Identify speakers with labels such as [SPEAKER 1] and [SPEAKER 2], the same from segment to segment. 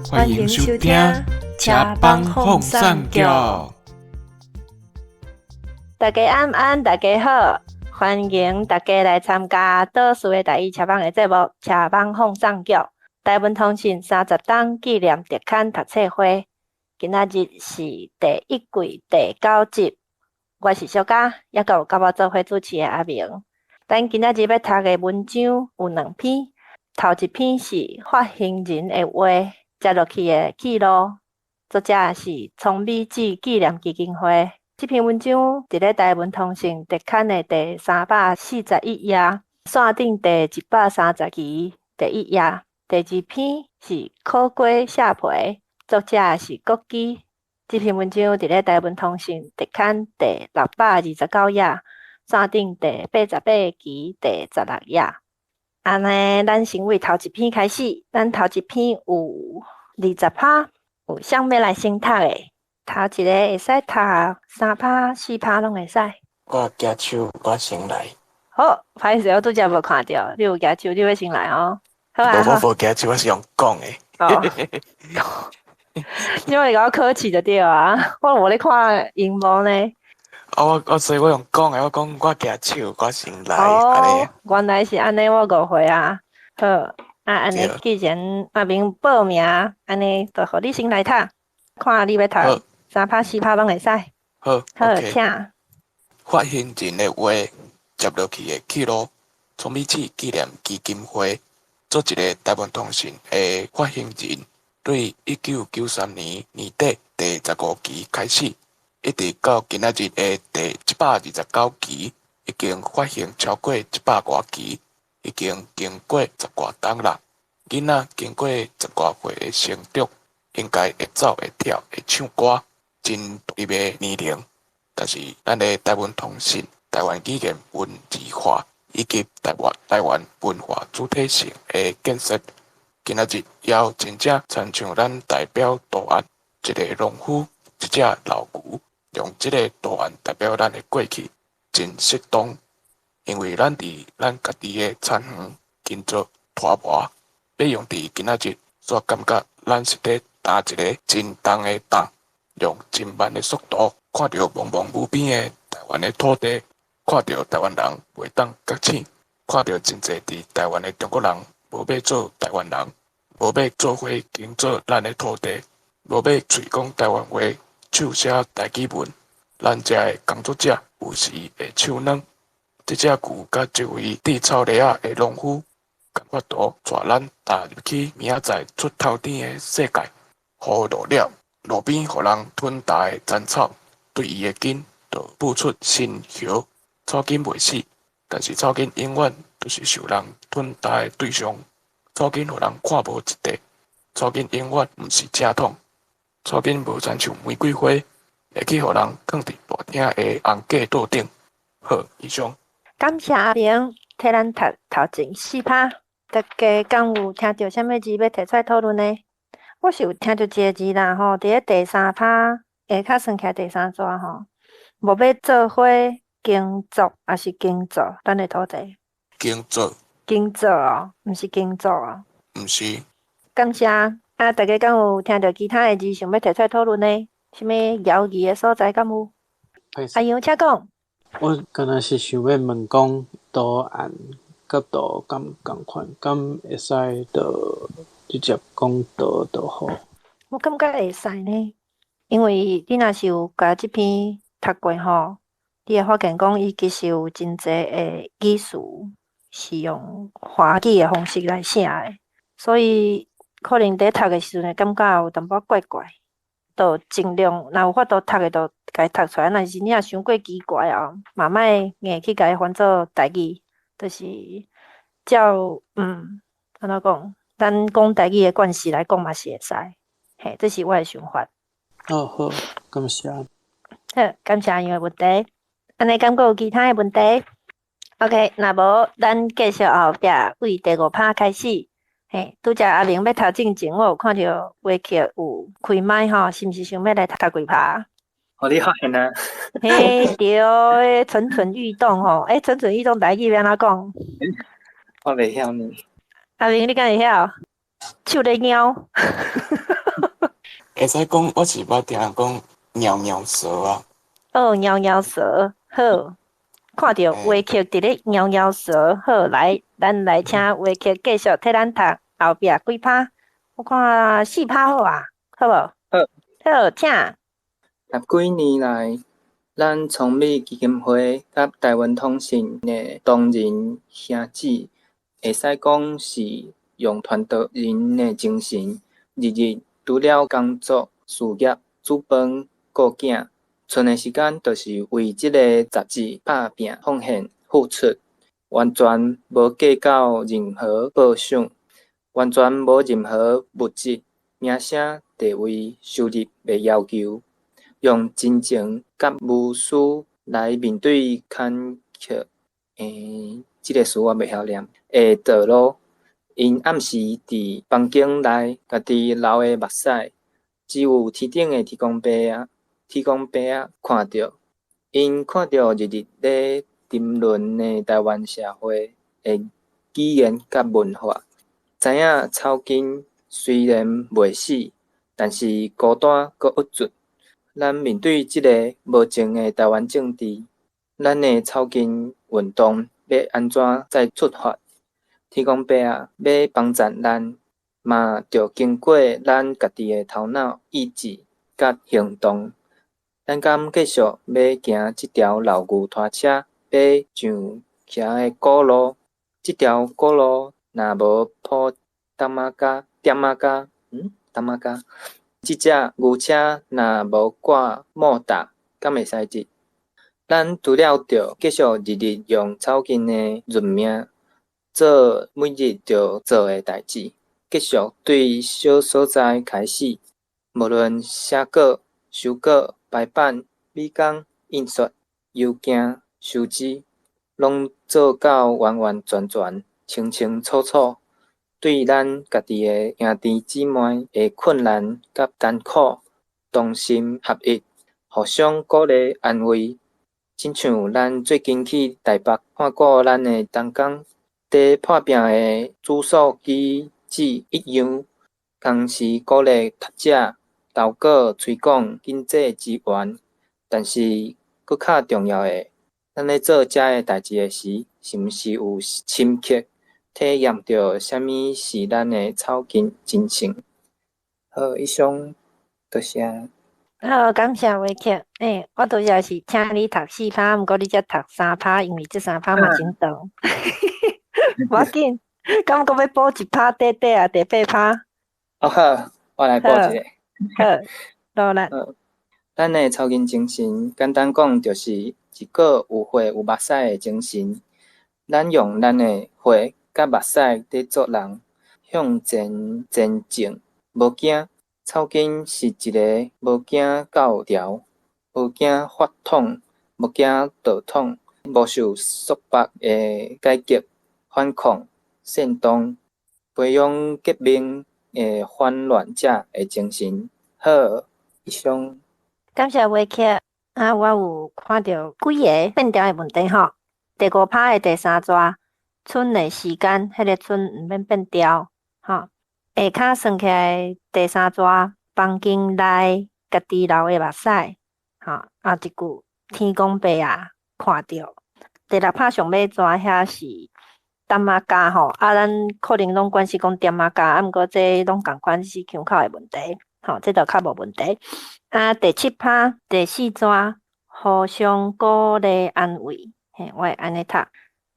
[SPEAKER 1] 歡迎收聽車幫放送局。
[SPEAKER 2] 大家晚安，大家好，歡迎大家來參加島事的台語車幫的節目《車幫放送局》。台文通訊30冬紀念特刊讀冊會，今仔日是第一季第九集。我是小嘉，猶閣有佮我做伙主持的阿明。咱今仔日欲讀的文章有兩篇，頭一篇是發行人的話，接落去的記錄，作者是聰美子紀念基金會。這篇文章佇咧台文通訊特刊的第341頁，線頂第130期第一頁。第二篇是苦瓜卸皮，作者是國基。這篇文章佇咧台文通訊特刊第629頁，線頂第88期第16頁。按呢，咱先為頭一篇開始。咱頭一篇有20趴，有啥欲來先讀的？頭一个會使讀3趴、4趴攏會使。
[SPEAKER 3] 我舉手，我先來。
[SPEAKER 2] 好，歹勢，我拄才無看著，你有舉手，你欲先來哦。好啊。
[SPEAKER 3] 無，我無舉手，我是用講的。
[SPEAKER 2] 哦。因為共我考試就對啊，我無咧看螢幕呢。
[SPEAKER 3] 啊，我所以我用講的，我講我舉手，我先來。
[SPEAKER 2] 哦，原來是按呢，我誤會啊。好，啊，按呢，既然阿明報名，按呢，就予你先來讀，看你欲讀3趴4趴攏會使。
[SPEAKER 3] 好，
[SPEAKER 2] 好，請。
[SPEAKER 3] 發行人的話，接落去的記錄，聰美子紀念基金會做一个台灣通訊的發行人，對1993年年底第15期開始，一直到今仔日的第129期，已經發行超過100外期，已經經過十外冬啦。囡仔經過十外歲的成長，應該會走、會跳、會唱歌，真獨立的年齡。但是，咱的台灣通訊、台灣語言文字化以及台灣文化主體性的建設，今仔日猶真正親像咱代表圖案，一个農夫，一隻老牛，用這个圖案代表咱的過去，真適當。因為咱佇咱家己的田園耕作拖磨，欲用佇今仔日，煞感覺咱是佇擔一个真重的擔，用真慢的速度，看著茫茫無邊的台灣的土地，看著台灣人袂當覺醒，看著真濟佇台灣的中國人無欲做台灣人，無欲做伙耕作咱的土地，無欲喙講台灣話，手寫台語文，咱遮的工作者有時會手軟。這隻牛佮這位戴草笠仔的農夫，共法度帶咱踏入去明仔載出頭天的世界。雨落了，路邊予人吞焦的雜草，對伊的根就舞出新葉。草根袂死，但是草根永遠都是受人吞焦的對象。草根予人看無一塊，草根永遠毋是正統。草根無親像玫瑰花，會去予人囥佇大廳的紅架桌頂。好，以上。
[SPEAKER 2] 感謝阿明替咱讀頭前四趴，大家敢有聽著啥物字欲提出來討論呢？我是有聽著一个字啦吼，佇咧第三趴下跤算起來第三逝吼，無欲做伙耕作，抑是耕作咱的土地？
[SPEAKER 3] 耕作。
[SPEAKER 2] 耕作哦，毋是耕作哦。
[SPEAKER 3] 毋是。
[SPEAKER 2] 感謝啊！大家敢有聽著其他的字想欲提出來討論呢？啥物猶豫的所在敢有？阿楊請講。
[SPEAKER 4] 我敢若是想欲問講圖案佮圖敢仝款，敢會使就直接講圖就好？
[SPEAKER 2] 我感覺會使呢，因為你若是有共這篇讀過吼，你會發現講伊其實有真濟的語詞是用華語的方式來寫的，所以可能佇讀的時陣會感覺有淡薄怪怪，就盡量若有法度讀的就共伊讀出來，若是真正傷過奇怪哦，嘛莫硬去共伊翻做台語，就是照按怎講，咱講台語的慣勢來講嘛是會使，嘿，這是我的想法。
[SPEAKER 4] 哦，好，感謝。
[SPEAKER 2] 好，感謝阿楊的問題。按呢，敢閣有其他的問題？OK，若無，咱繼續後壁為第五趴開始。嘿，拄才阿明欲讀進前，我有看著維克有開麥吼，是毋是想欲來讀幾趴？
[SPEAKER 5] 予你發現啊！
[SPEAKER 2] 嘿，對，蠢蠢欲動吼，欸，蠢蠢欲動台語欲按怎講？
[SPEAKER 5] 我袂曉呢。
[SPEAKER 2] 阿明，你敢會曉？手咧撓。
[SPEAKER 3] 會使講我是捌聽人講貓貓蛇啊。
[SPEAKER 2] 哦，貓貓蛇，好。看著話劇佇咧貓貓蛇，好，來，咱來請話劇繼續替咱讀後壁幾拍，我看四拍好啊，好無？
[SPEAKER 5] 好。
[SPEAKER 2] 好，請。
[SPEAKER 5] 十幾年來，咱聰美基金會佮台灣通信的同仁兄姊，會使講是用傳道人的精神，日日除了工作、事業、煮飯、顧囝，賰的時間就是為這个雜誌拍拚奉獻付出，完全無計較任何報賞，完全無任何物質、名聲、地位、收入的要求，用真情佮無私來面對坎坷。這个詞我袂曉念的道路。𪜶暗時佇房間內家己流的目屎，只有天頂的天公伯仔，天公伯仔看著。𪜶看著日日咧沉淪的台灣社會的語言佮文化，知影草根雖然袂死，但是孤單閣鬱卒。咱面對這个無情的台灣政治，咱的草根運動欲按怎再出發？天公伯仔欲幫贊咱，嘛著經過咱家己的頭腦、意志佮行動。咱敢繼續欲行這條老牛拖車欲上徛的古路？這條古路若無鋪澹仔膠、點仔膠，澹仔膠。這隻牛車若無掛莫達，敢會使得？咱除了著繼續日日用草根的認命，做每日著做的代誌，繼續對小所在開始，無論寫稿、修稿、排版、美工、印刷、郵件、收支，攏做到完完全全、清清楚楚。對咱家己的兄弟姊妹的困難佮艱苦，同心合一，互相鼓勵安慰。親像咱最近去台北看顧咱的同工，佇破病的主訴機制一樣，同時鼓勵讀者投稿推廣經濟資源。但是，閣較重要的，咱咧做這个代誌的時，是毋是有深刻體驗著啥物是咱的草根精神？好，以上多謝。
[SPEAKER 2] 好，感謝維克。我拄則是請你讀四拍，毋過你才讀三拍，因為這三拍嘛真長。無要緊，敢閣欲補一拍短短啊？第八拍。
[SPEAKER 5] 哦好，我來補一个。
[SPEAKER 2] 好，努力。
[SPEAKER 5] 好，咱的草根精神，簡單講就是一個有血有目屎的精神。咱用咱的血佮目屎佇做人，向前前進，無驚。草根是一个無驚教條、無驚法統、無驚道統、無受束縛的改革、反抗、煽動、培養革命的反亂者的精神。好，以上。
[SPEAKER 2] 感謝維克。啊，我有看著幾个變調的問題吼。第五拍的第三逝，賰的時間，彼个賰毋免變調，吼。下跤算起來，第三逝，房間內家己流的目屎，吼，啊一句天公伯仔看著。第六拍上尾逝遐是澹仔膠吼，啊，咱可能攏慣勢講點仔膠，啊，毋過這攏仝款是腔口的問題，吼，這就較無問題。啊，第七拍第四逝，互相鼓勵安慰，嘿，我會按呢讀。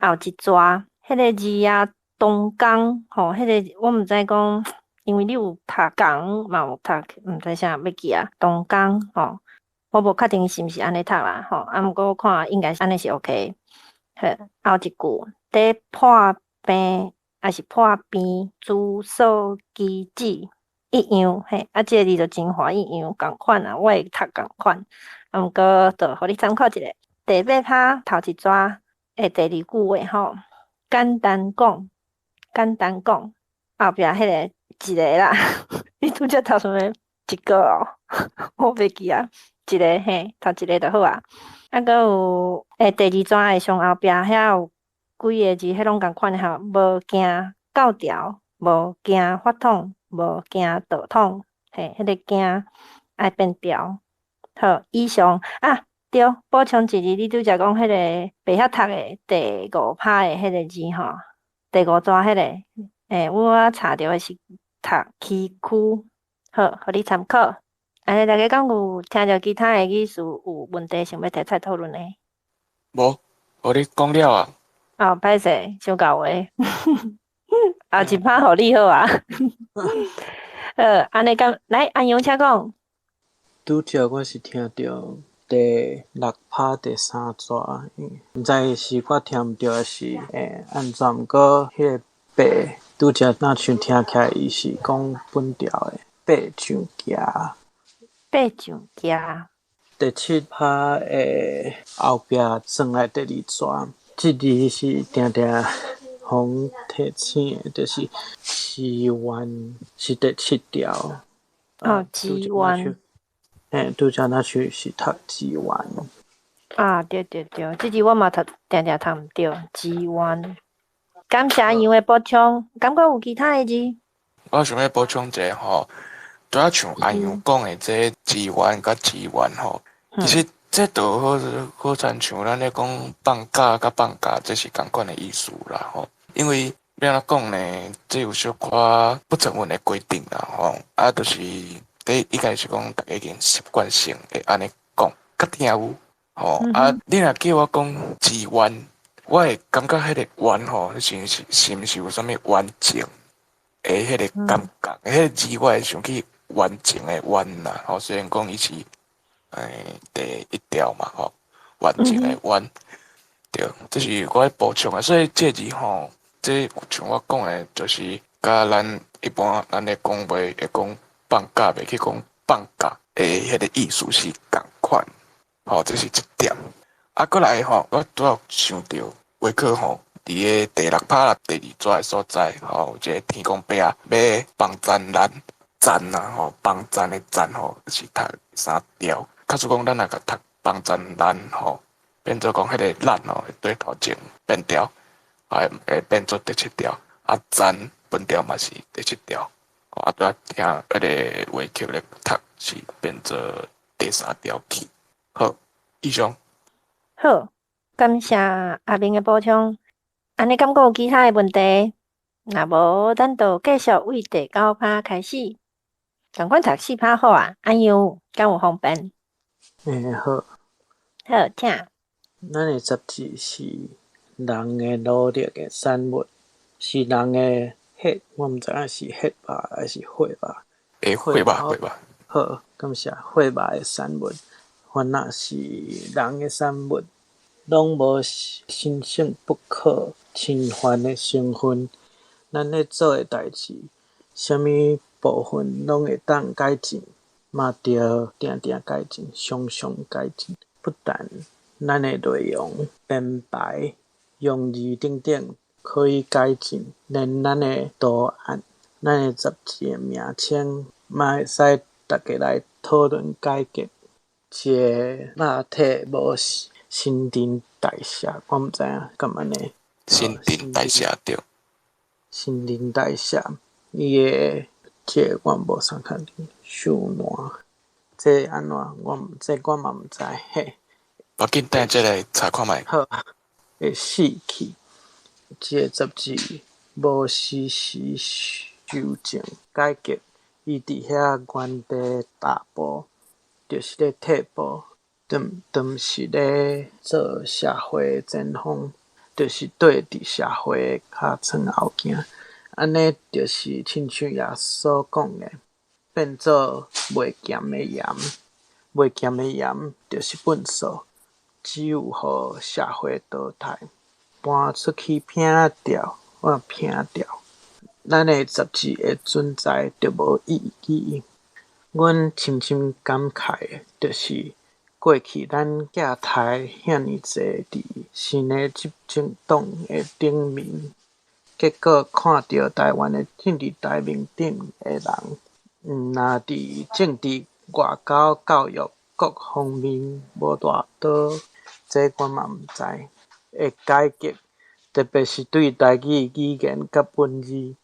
[SPEAKER 2] 後一逝，彼个字啊，東江吼，彼个我毋知講，因為你有讀講嘛有讀，毋知啥欲記啊，東江吼，我無確定是毋是按呢讀啦，吼，啊，毋過我看應該按呢是 OK。好，後一句，佇破病抑是破病，主訴機制一樣，嘿，啊，這个字就真華一樣仝款啊，我會讀仝款，啊，毋過就予你參考一下。第八拍頭一逝的第二句話吼，簡單講，簡單講，後壁彼个一个啦，你拄則讀啥物？一個哦，我袂記啊，一个嘿，讀一个就好啊。啊，閣有第二逝的上後壁遐有幾个字，彼攏仝款的吼，無驚教條，無驚法統，無驚道統，嘿，彼个驚愛變調。好，以上啊，對，補充一字，你拄才講彼个袂曉讀的第五拍的彼个字吼，第五段彼个，我查著的是讀崎嶇，好，予你參考。按呢，大家敢有聽著其他的意思有問題想欲提出來討論的？
[SPEAKER 3] 無，予你講了啊。
[SPEAKER 2] 哦，歹勢，傷厚話。後一拍予你好啊。好，按呢敢來阿陽請講。
[SPEAKER 4] 拄則我是聽著第六拍第三逝，毋知是我聽毋著，抑是按怎？毋過彼个八拄則若像聽起來，伊是講本調的八上行。
[SPEAKER 2] 八上行。
[SPEAKER 4] 第七拍的後壁轉來第二逝，這字是定定予提醒的，就是支援是第七條。
[SPEAKER 2] 哦，支援。
[SPEAKER 4] 嘿，拄則若像是讀支援。
[SPEAKER 2] 啊，對對對，這字我嘛讀，定定讀毋著，支援。感謝阿陽的補充，敢閣有其他的字？
[SPEAKER 3] 我想欲補充一下吼，拄仔像阿陽講的這支援佮支援吼，其實這就好好親像咱咧講放假佮放假，這是仝款的意思啦吼。因為欲按怎講呢？這有小可不成文的規定啦吼，啊，就是這應該是講逐家已經習慣性會按呢講，較聽有吼。啊，你若叫我講支援，我會感覺彼個冤吼，是是是毋是有啥物冤情的彼個感覺？彼個字我會想起冤情的冤啦，吼。雖然講伊是第一調嘛，吼，冤情的冤，對，這是我欲補充的。所以這字吼，這像我講的，就是佮咱一般咱咧講話會講放假，袂去講放假的彼個意思是仝款，吼，這是一點。啊，閣來吼，我拄仔想著話課吼，佇个第六拍啦，第二逝的所在，吼，有一個天公伯仔欲幫贊咱贊啊，吼，幫贊的贊吼是讀三調。假使講咱若共讀幫贊咱吼，變做講彼个咱吼會對頭前變調，會會變做第七調。啊，贊本調嘛是第七調。啊，拄仔聽彼个話曲咧讀是變做第三調去。好，以上。
[SPEAKER 2] 好，感謝阿明的補充。按呢，敢閣有其他的問題？若無，咱就繼續為第九拍開始。仝款讀四拍好啊，按樣敢有方便？
[SPEAKER 4] 好。
[SPEAKER 2] 好，請。
[SPEAKER 4] 咱的雜誌是人的努力的產物，是人的血，我毋知影是血肉抑是血肉。
[SPEAKER 3] 血肉，血肉。
[SPEAKER 4] 好，感謝血肉的產物，凡若是人的產物，攏無神聖不可侵犯的成分。咱咧做的代誌，啥物部分攏會當改進，嘛著定定改進，常常改進。不但咱的內容、編排、用字等等可以改進，連咱的圖案、咱的雜誌的名稱，嘛會使逐家來討論改革。一个肉體無新陳代謝，我毋知影敢按呢？
[SPEAKER 3] 新陳代謝對。
[SPEAKER 4] 新陳代謝，伊的這個我無啥確定。受爛，這按怎？我毋這我嘛毋知嘿。
[SPEAKER 3] 無緊，等下再來查看覓。
[SPEAKER 4] 好，會死去。這个雜誌無時時修正改革，伊佇遐原地踏步，就是咧退步，當當是咧做社會的前鋒，就是綴佇社會的尻川後行。按呢，就是親像耶穌講的，變做袂鹹的鹽，袂鹹的鹽就是糞埽，只有予社會淘汰，搬出去摒掉，我摒掉，咱的雜誌的存在就無意義。阮深深感慨的，就是過去咱寄刣遐爾濟佇新的執政黨的頂面，結果看著台灣的政治台面頂的人，毋但佇政治、外交、教育各方面無偌多，這我嘛毋知。的改革，特別是對台語語言佮文字，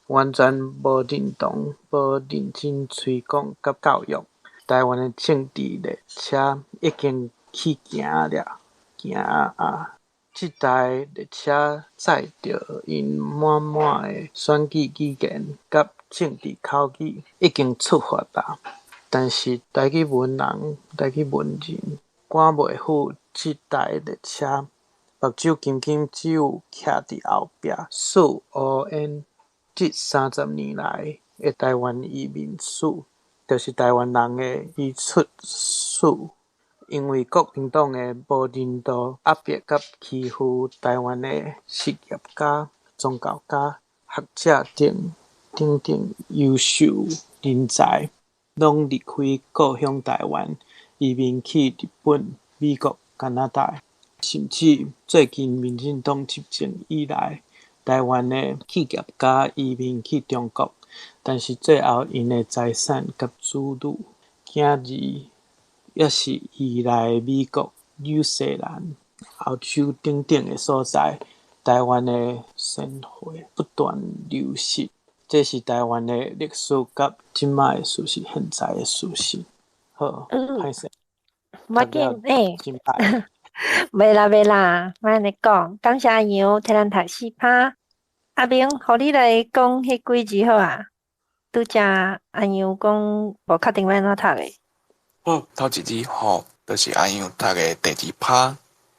[SPEAKER 4] 完全無認同、無認真推廣佮教育。台灣的政治列車已經起行了，行啊！這台列車載著𪜶滿滿的選舉語言佮政治口語，已經出發矣。但是台語文人、台語文人趕袂赴這台列車，目睭金金只有徛佇後壁數烏煙。這30年來的台灣移民史，就是台灣人的移出史。因為國民黨的無人道壓迫佮欺負，台灣的實業家、宗教家、學者等等等優秀人才，攏離開故鄉台灣，移民去日本、美國、加拿大，甚至最近民進黨執政以來，台灣的企業家移民去中國，但是最後𪜶的財產佮子女、囝兒，抑是移來美國、紐西蘭、歐洲等等的所在，台灣的鮮血不斷流失，這是台灣的歷史佮這擺的事實，現在的事實。好，歹勢。
[SPEAKER 2] 無要緊，欸，
[SPEAKER 4] 真歹。
[SPEAKER 2] 袂啦袂啦，莫按呢講。感謝阿楊替咱讀四拍。阿明，予你來講彼幾字好啊？拄才阿楊講無確定欲按怎讀的。
[SPEAKER 3] 好，頭一字吼，就是阿楊讀的第二拍，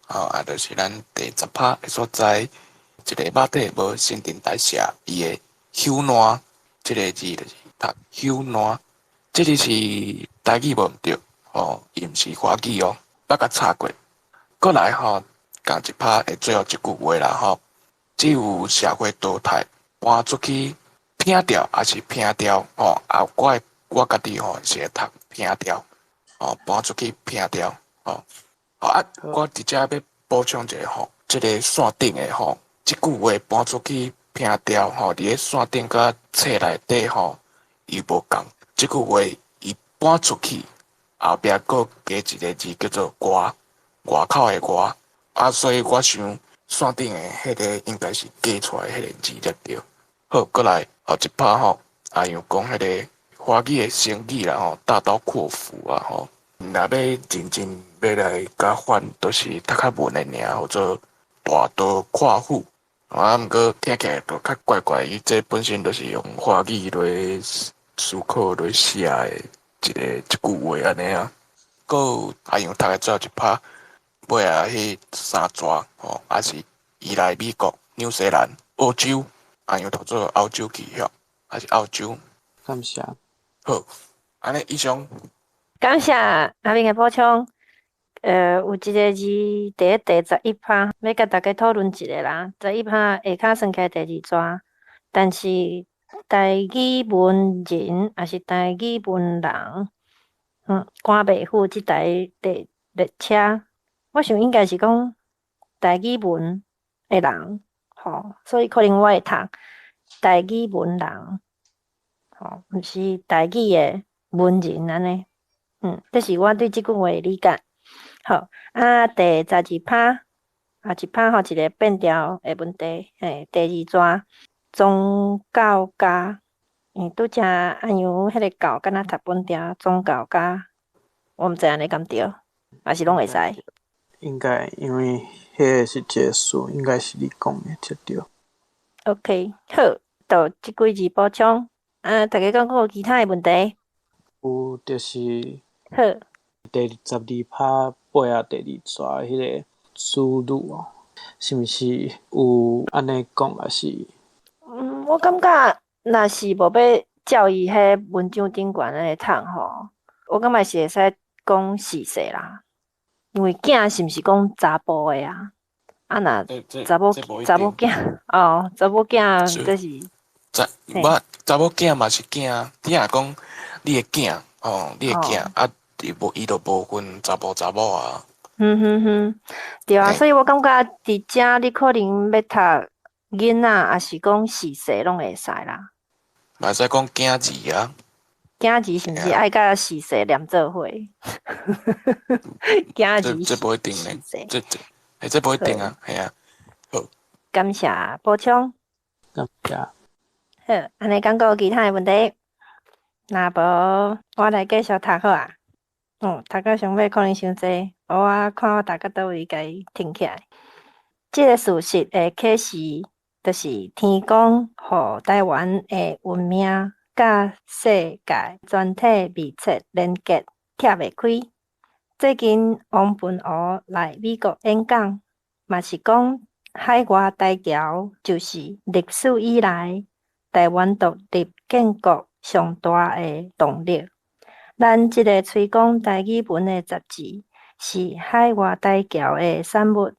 [SPEAKER 3] 吼，啊，就是咱第10拍的所在，一個肉體無新陳代謝，伊會朽爛，這個字就是讀朽爛，這個是台語無毋對，吼，伊毋是華語哦，捌共查過。閣來吼，仝一拍的最後一句話啦吼，只有社會淘汰，搬出去拼掉，抑是拼掉吼，啊，我家己吼是會讀拼掉，吼，搬出去拼掉，吼，好啊，我佇遮欲補充一下吼，這个線頂的吼，這句話搬出去拼掉吼，佇咧線頂佮冊內底吼，伊無仝。這句話伊搬出去後壁閣加一個字叫做外，外口的外，啊，所以我想線頂的彼个應該是加出來彼个字才對。好，閣來後一拍吼，阿楊講彼个華語的成語啦吼，大刀闊斧啊吼，若欲認真欲來共翻，就是讀較文的名，號做大刀闊斧。啊，毋過聽起來就較怪怪，伊這本身就是用華語來思考來寫的一句話按呢啊。閣有阿楊讀的最後一拍，尾仔彼三逝吼，抑是移來美國、紐西蘭、澳洲，阿楊讀做澳洲去吼，抑是澳洲？
[SPEAKER 4] 感謝。
[SPEAKER 3] 好，按呢以上。
[SPEAKER 2] 感謝阿明的補充。有一個字佇咧第11拍，欲共大家討論一下啦。十一拍下跤算起來第二逝，但是台語文人抑是台語文人，趕袂赴這台列車。我想應該是講台語文的人，吼，所以可能我會讀台語文人，吼，毋是台語的文人按呢。這是我對這句話的理解。好，啊，第12拍，啊，一拍吼，一个變調的問題，嘿，第二逝，宗教家，拄才阿楊彼个教敢若讀本調，宗教家，我毋知按呢敢對，抑是攏會使？
[SPEAKER 4] 應該，因為彼个是一个詞，應該是你講的才對。
[SPEAKER 2] OK，好，就這幾字補充。啊，大家閣有其他的問題？
[SPEAKER 4] 有，就是
[SPEAKER 2] 好。
[SPEAKER 4] 第12拍尾仔第二逝彼个子女哦，是毋是有按呢講，抑是？
[SPEAKER 2] 我感覺若是無欲照伊彼文章頂懸按呢讀吼，我感覺是會使講事實啦。因為囝是毋是講查埔的啊？啊，若查某囝哦，查某囝這是。
[SPEAKER 3] 查，查某囝嘛是囝，你若講你的囝哦，你的囝啊，伊就無分查埔查某啊。
[SPEAKER 2] 嗯哼哼，對啊，所以我感覺佇遮你可能欲讀囡仔，抑是講事實攏會使啦。
[SPEAKER 3] 嘛會使講囝兒啊。
[SPEAKER 2] 囝兒是毋是愛佮事實連做伙？囝兒
[SPEAKER 3] 這無一定呢，這無一定啊，係啊。好。
[SPEAKER 2] 感謝補充。
[SPEAKER 4] 感謝。
[SPEAKER 2] 好，按呢敢閣有其他的問題？若無，我來繼續讀好啊。讀到上尾可能傷濟，我看我讀到佗位，共伊停起來。這个事實的啟示，就是天公予台灣的文明佮世界全體密切連結，拆袂開。最近王文吾來美國演講，嘛是講海外台僑就是歷史以來台灣獨立建國上大的動力。咱這个推廣台語文的雜誌是海外台僑的產物。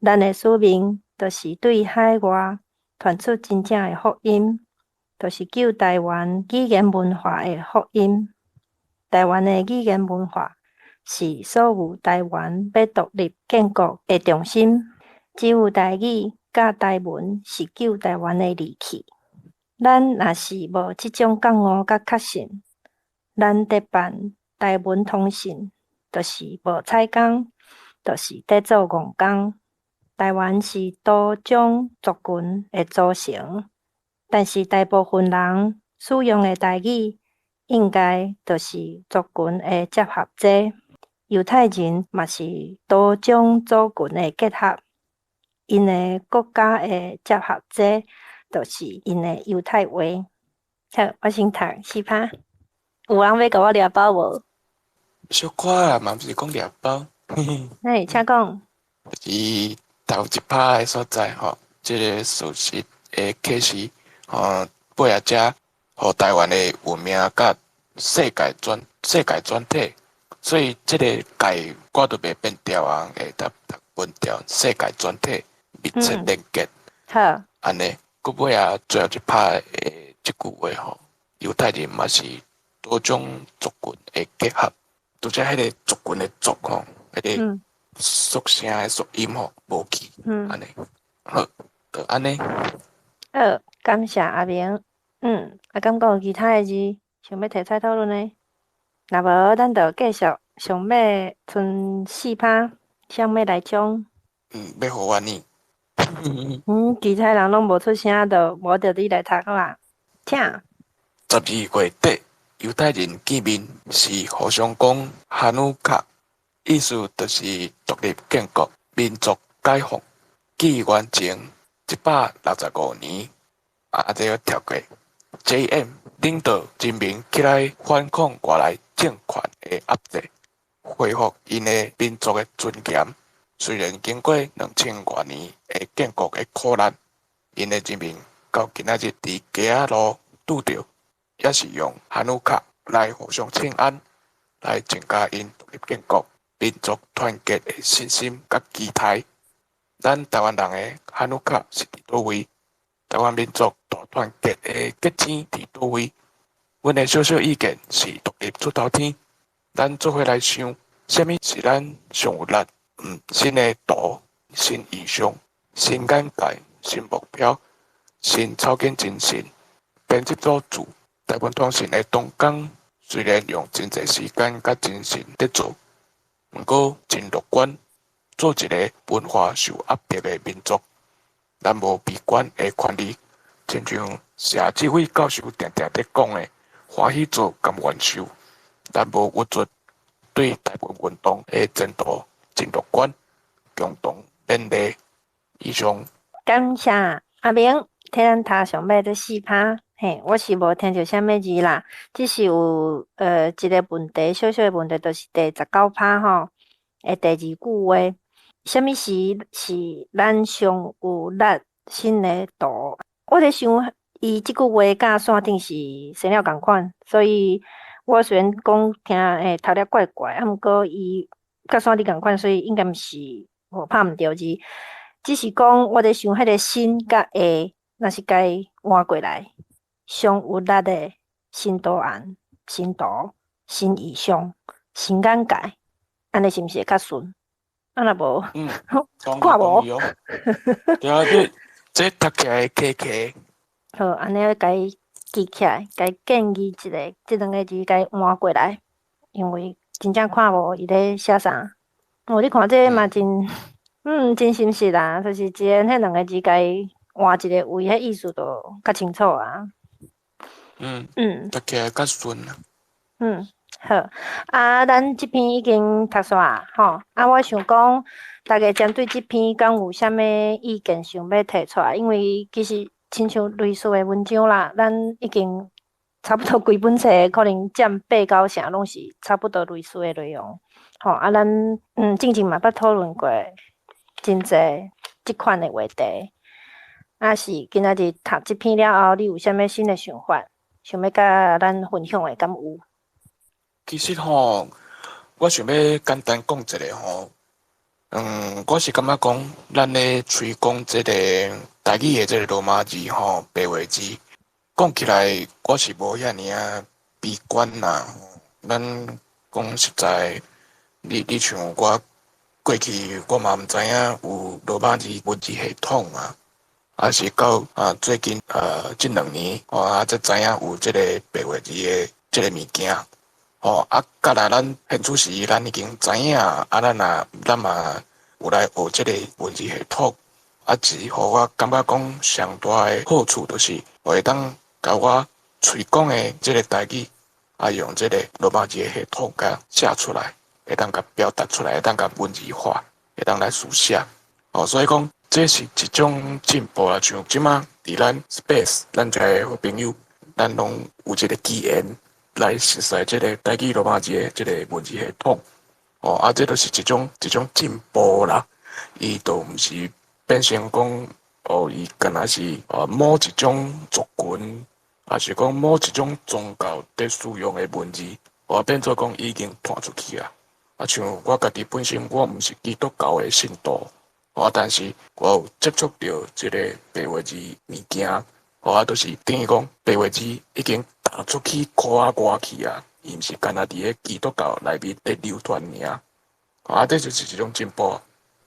[SPEAKER 2] 咱的使命就是對海外傳出真正的福音，就是救台灣語言文化的福音。台灣的語言文化是所有台灣欲獨立建國的重心。只有台語佮台文是救台灣的利器。咱若是無這種覺悟佮確信，咱佇辦台文通訊，就是無採工，就是佇做戇工。台灣是多種族群的組成，但是大部分人使用的台語，應該就是族群的結合劑。猶太人嘛是多種族群的結合，𪜶的國家的結合劑，就是𪜶的猶太話。好，我先讀四拍。有人欲共我掠包無？
[SPEAKER 3] 小可啦，嘛毋是講掠包。
[SPEAKER 2] 嘿，請講。
[SPEAKER 3] 是頭一拍的所在吼，這个事實的啟示吼，尾仔遮，予台灣的文明佮世界全體，所以這个界我都袂變調啊，會讀讀分調世界全體密切連結。
[SPEAKER 2] 好。
[SPEAKER 3] 按呢，閣尾仔最後一拍的這句話吼，猶太人嘛是多種族群的結合，拄則彼个族群的族吼，彼个縮聲的縮音吼無去，按呢，好，就按呢。
[SPEAKER 2] 好，感謝阿明。啊，敢閣有其他的字想欲提出來討論的？若無，咱就繼續上尾賰四拍，誰欲來衝？
[SPEAKER 3] 欲予我呢。
[SPEAKER 2] 其他人攏無出聲，就無就你來讀好啊。請。
[SPEAKER 3] 12月底，猶太人見面是互相講哈努卡，意思就是獨立建國、民族解放。紀元前165年，啊，這個跳過。J.M. 領導人民起來反抗外來政權的壓制，恢復𪜶的民族的尊嚴。雖然經過2000外年的建國的苦難，𪜶的人民到今仔日佇街仔路拄著，也是用哈努卡來互相請安，來增加𪜶獨立建國、民族團結的信心佮期待。咱台灣人的哈努卡是佇佗位？台灣民族大團結的結晶佇佗位？阮的小小意見是獨立出頭天。咱做伙來想，啥物是咱上有力？新的圖、新意象、新眼界、新目標、新草根精神。編輯組注台灣通訊的同工，雖然用真濟時間佮精神佇做，毋過真樂觀，做一个文化受壓迫的民族，咱無悲觀的權利。親像謝志偉教授定定佇講的，歡喜做甘願受，咱無鬱卒，對台灣運動的前途真樂觀，共同勉勵。以上。
[SPEAKER 2] 感謝阿明，替咱讀上尾這四拍。嘿，我是無聽著啥物字啦，只是有一个問題，小小的問題，就是第19拍吼，的第二句話，啥物時是咱上有力新的圖？我佇想，伊這句話佮線頂是生了仝款，所以我雖然講聽會讀了怪怪，啊，毋過伊佮線頂仝款，所以應該毋是無拍毋著字，只是講我佇想，彼个新佮的，若是共伊換過來，上有力的新圖案、新圖、新意象、新眼界，按呢是毋是會較順？啊，若無，看無。
[SPEAKER 3] 對啊，這讀起來會卡卡。
[SPEAKER 2] 好，按呢共伊記起來，共伊建議一下，這兩个字共伊換過來，因為真正看無伊咧寫啥。哦，你看這嘛真，真心實啦，就是一個彼兩个字共伊換一个位，彼意思就較清楚啊。
[SPEAKER 3] 讀起來較順啊。
[SPEAKER 2] 嗯，好。啊，咱這篇已經讀煞吼。啊，我想講，大家針對這篇敢有啥物意見想欲提出來？因為其實親像類似的文章啦，咱已經差不多規本冊可能佔八九成攏是差不多類似的內容。吼，啊，咱進前嘛捌討論過真濟這款的話題。啊，是今仔日讀這篇了後，你有啥物新的想法，想欲佮咱分享的，敢有？
[SPEAKER 3] 其實吼，我想欲簡單講一下吼。我是感覺講，咱咧推廣這个台語的這个羅馬字吼，白話字，講起來我是無遐爾仔悲觀啦。咱講實在，你像我過去，我嘛毋知影有羅馬字文字系統啊，啊是到啊最近這2年，吼啊才知影有這个白話字的這个物件。吼啊，佮來咱現此時，咱已經知影，啊，咱嘛有來學這个文字系統，啊，只予我感覺講上大的好處，就是會當共我喙講的這个台語，啊，用這个羅馬字的系統共寫出來，會當共表達出來，會當共文字化，會當來書寫。哦，所以講這是一種進步啦。像這馬佇咱 Space，咱這个好朋友，咱攏有這个機緣來熟悉這个台語羅馬字的這个文字系統。哦，啊，這就是一種進步啦。伊都毋是變成講，哦，伊敢若是某一種族群，抑是講某一種宗教佇使用的文字，哦，變做講已經傳出去啊。啊，像我家己本身，我毋是基督教的信徒，哦，但是我有接觸著這个白話字物件，哦，啊，就是等於講白話字已經踏出去箍仔外去啊，伊毋是干焦佇咧基督教內面咧流傳爾。啊，這就是一種進步。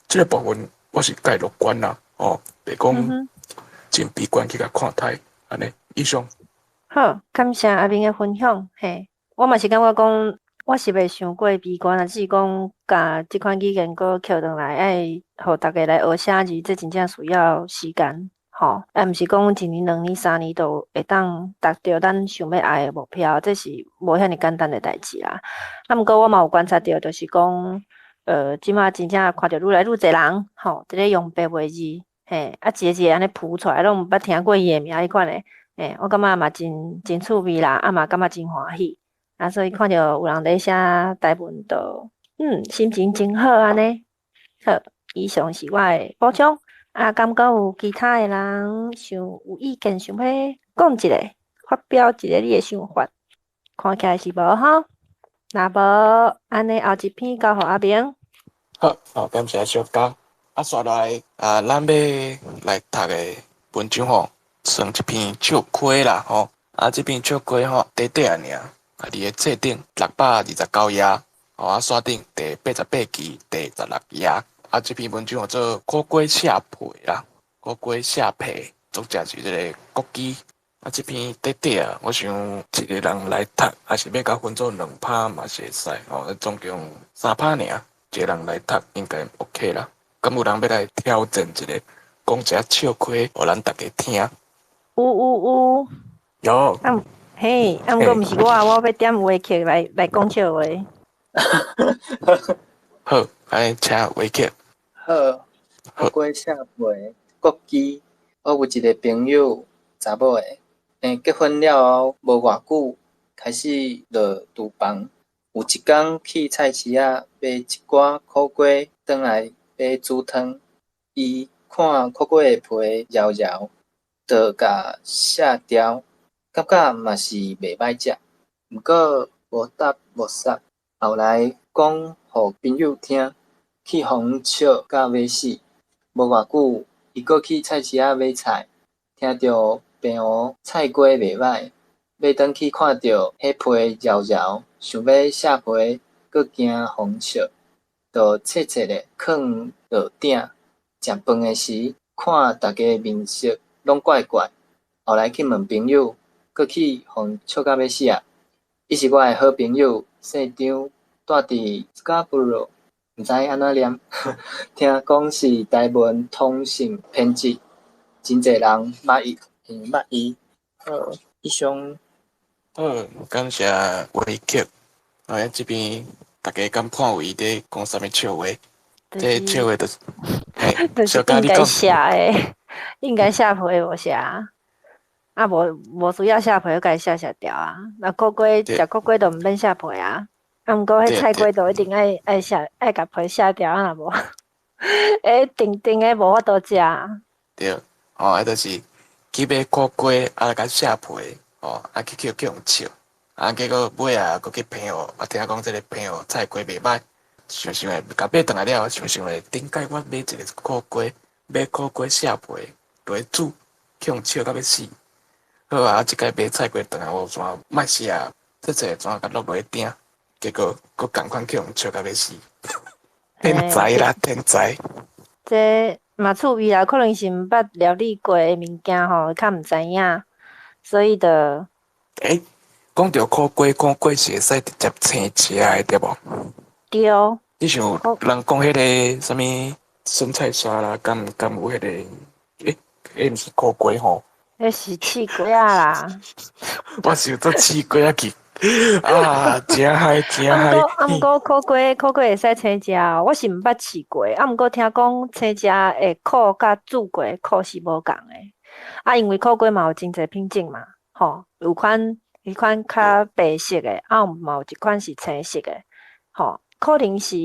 [SPEAKER 3] 這个部分我是較樂觀啦，哦，袂講真悲觀去共看待，按呢，以上。
[SPEAKER 2] 好，感謝阿明的分享。嘿，我嘛是感覺講，我是袂傷過悲觀啊，只是講共這款語言閣抾轉來，愛予大家來學寫字，這真正需要時間，吼，啊，毋是講一年、兩年、三年就會當達著咱想欲愛的目標，這是無遐爾簡單的代誌啦。啊，毋過我嘛有觀察著，就是講，這馬真正看著愈來愈濟人，吼，佇咧用白話字，嘿，啊，一个一个按呢浮出來，攏毋捌聽過伊的名彼款的，嘿，我感覺嘛真真趣味啦，啊嘛感覺真歡喜，啊，所以看著有人咧寫台文，就心情真好按呢。好，以上是我的補充。啊，敢閣有其他的人想有意見，想欲講一下，發表一下你的想法？看起來是無吼，若無，按呢後一篇交予阿明。
[SPEAKER 3] 好，好，感謝小江。啊，紲落來啊，咱欲來讀的文章吼，算一篇笑詼啦吼。啊，這篇笑詼吼，短短仔爾，啊，佇个冊頂629頁，吼，啊，煞頂第88期第16頁。啊，這篇文章叫做《苦瓜卸皮》啦，苦瓜卸皮，作者是這个國基。啊，這篇短短啊，我想一个人來讀，抑是欲共分做兩拍嘛是會使吼，總共三拍爾，一個人來讀應該 OK 啦。敢有人欲來挑戰一下，講一下笑詼，予咱大家聽？
[SPEAKER 2] 有有有。
[SPEAKER 3] 有。
[SPEAKER 2] 啊，嘿，啊，毋過毋是我，我欲點話劇來講笑話。
[SPEAKER 3] 好，來請話劇。
[SPEAKER 5] 好，苦瓜卸皮，國基。我有一个朋友，查某的，結婚了後無偌久，開始落廚房。有一工去菜市仔買一寡苦瓜轉來欲煮湯，伊看苦瓜的皮枵枵，就共卸掉，感覺嘛是袂歹食，毋過無答無殺。後來講予朋友聽，去予阮笑甲欲死。無偌久，伊閣去菜市仔買菜，聽著平湖菜瓜袂䆀，買轉去看著彼皮枵枵，想欲卸皮，閣驚予阮笑，就切切咧囥落鼎。食飯的時，看逐家面色攏怪怪，後來去問朋友，閣去予阮笑甲欲死啊！伊是我的好朋友，姓張，住佇 Scarborough，毋知按怎念，聽講是台文通信編輯，真濟人捌伊，捌伊。好，以上。
[SPEAKER 3] 好，感謝維克。啊，這邊大家敢看有伊佇講啥物笑話？這笑話就是，
[SPEAKER 2] 就是應該寫的，應該寫皮無寫，啊無需要寫皮，共伊寫寫掉啊。那苦瓜食苦瓜就毋免寫皮啊，啊毋過彼菜瓜就一定愛寫，愛共皮寫掉啊，若無，甜甜的無法度食。
[SPEAKER 3] 對，哦，啊就是去買苦瓜，啊共卸皮，哦，啊去予人笑，啊結果尾仔閣去澎湖，啊聽講這个澎湖菜瓜袂䆀。想想咧，共買轉來了後，想想咧，頂擺我買一个苦瓜，買苦瓜卸皮，落去煮，去予笑甲欲死。好啊，這擺買菜瓜轉來，我怎莫寫啊？這這怎共落落去鼎，結果閣仝款去予笑甲欲死。天才啦，天才！
[SPEAKER 2] 這嘛趣味啦，可能是毋捌料理過的物件吼，較毋知影，所以就。
[SPEAKER 3] 欸，講著苦瓜，苦瓜是會使直接生食的，對無？
[SPEAKER 2] 對。
[SPEAKER 3] 你像人講彼个啥物生菜沙拉，敢有彼个？欸，彼毋是苦瓜吼？
[SPEAKER 2] 彼是刺瓜仔啦。
[SPEAKER 3] 我想做刺瓜仔去，啊，誠害誠害。
[SPEAKER 2] 啊，毋過苦瓜苦瓜會使生食哦，我是毋捌試過。啊，毋過聽講生食會苦，佮煮過的苦是無仝的。啊，因為苦瓜嘛有真濟品種嘛，吼，有款彼款較白色的，啊，嘛有一款是青色的，吼。可能是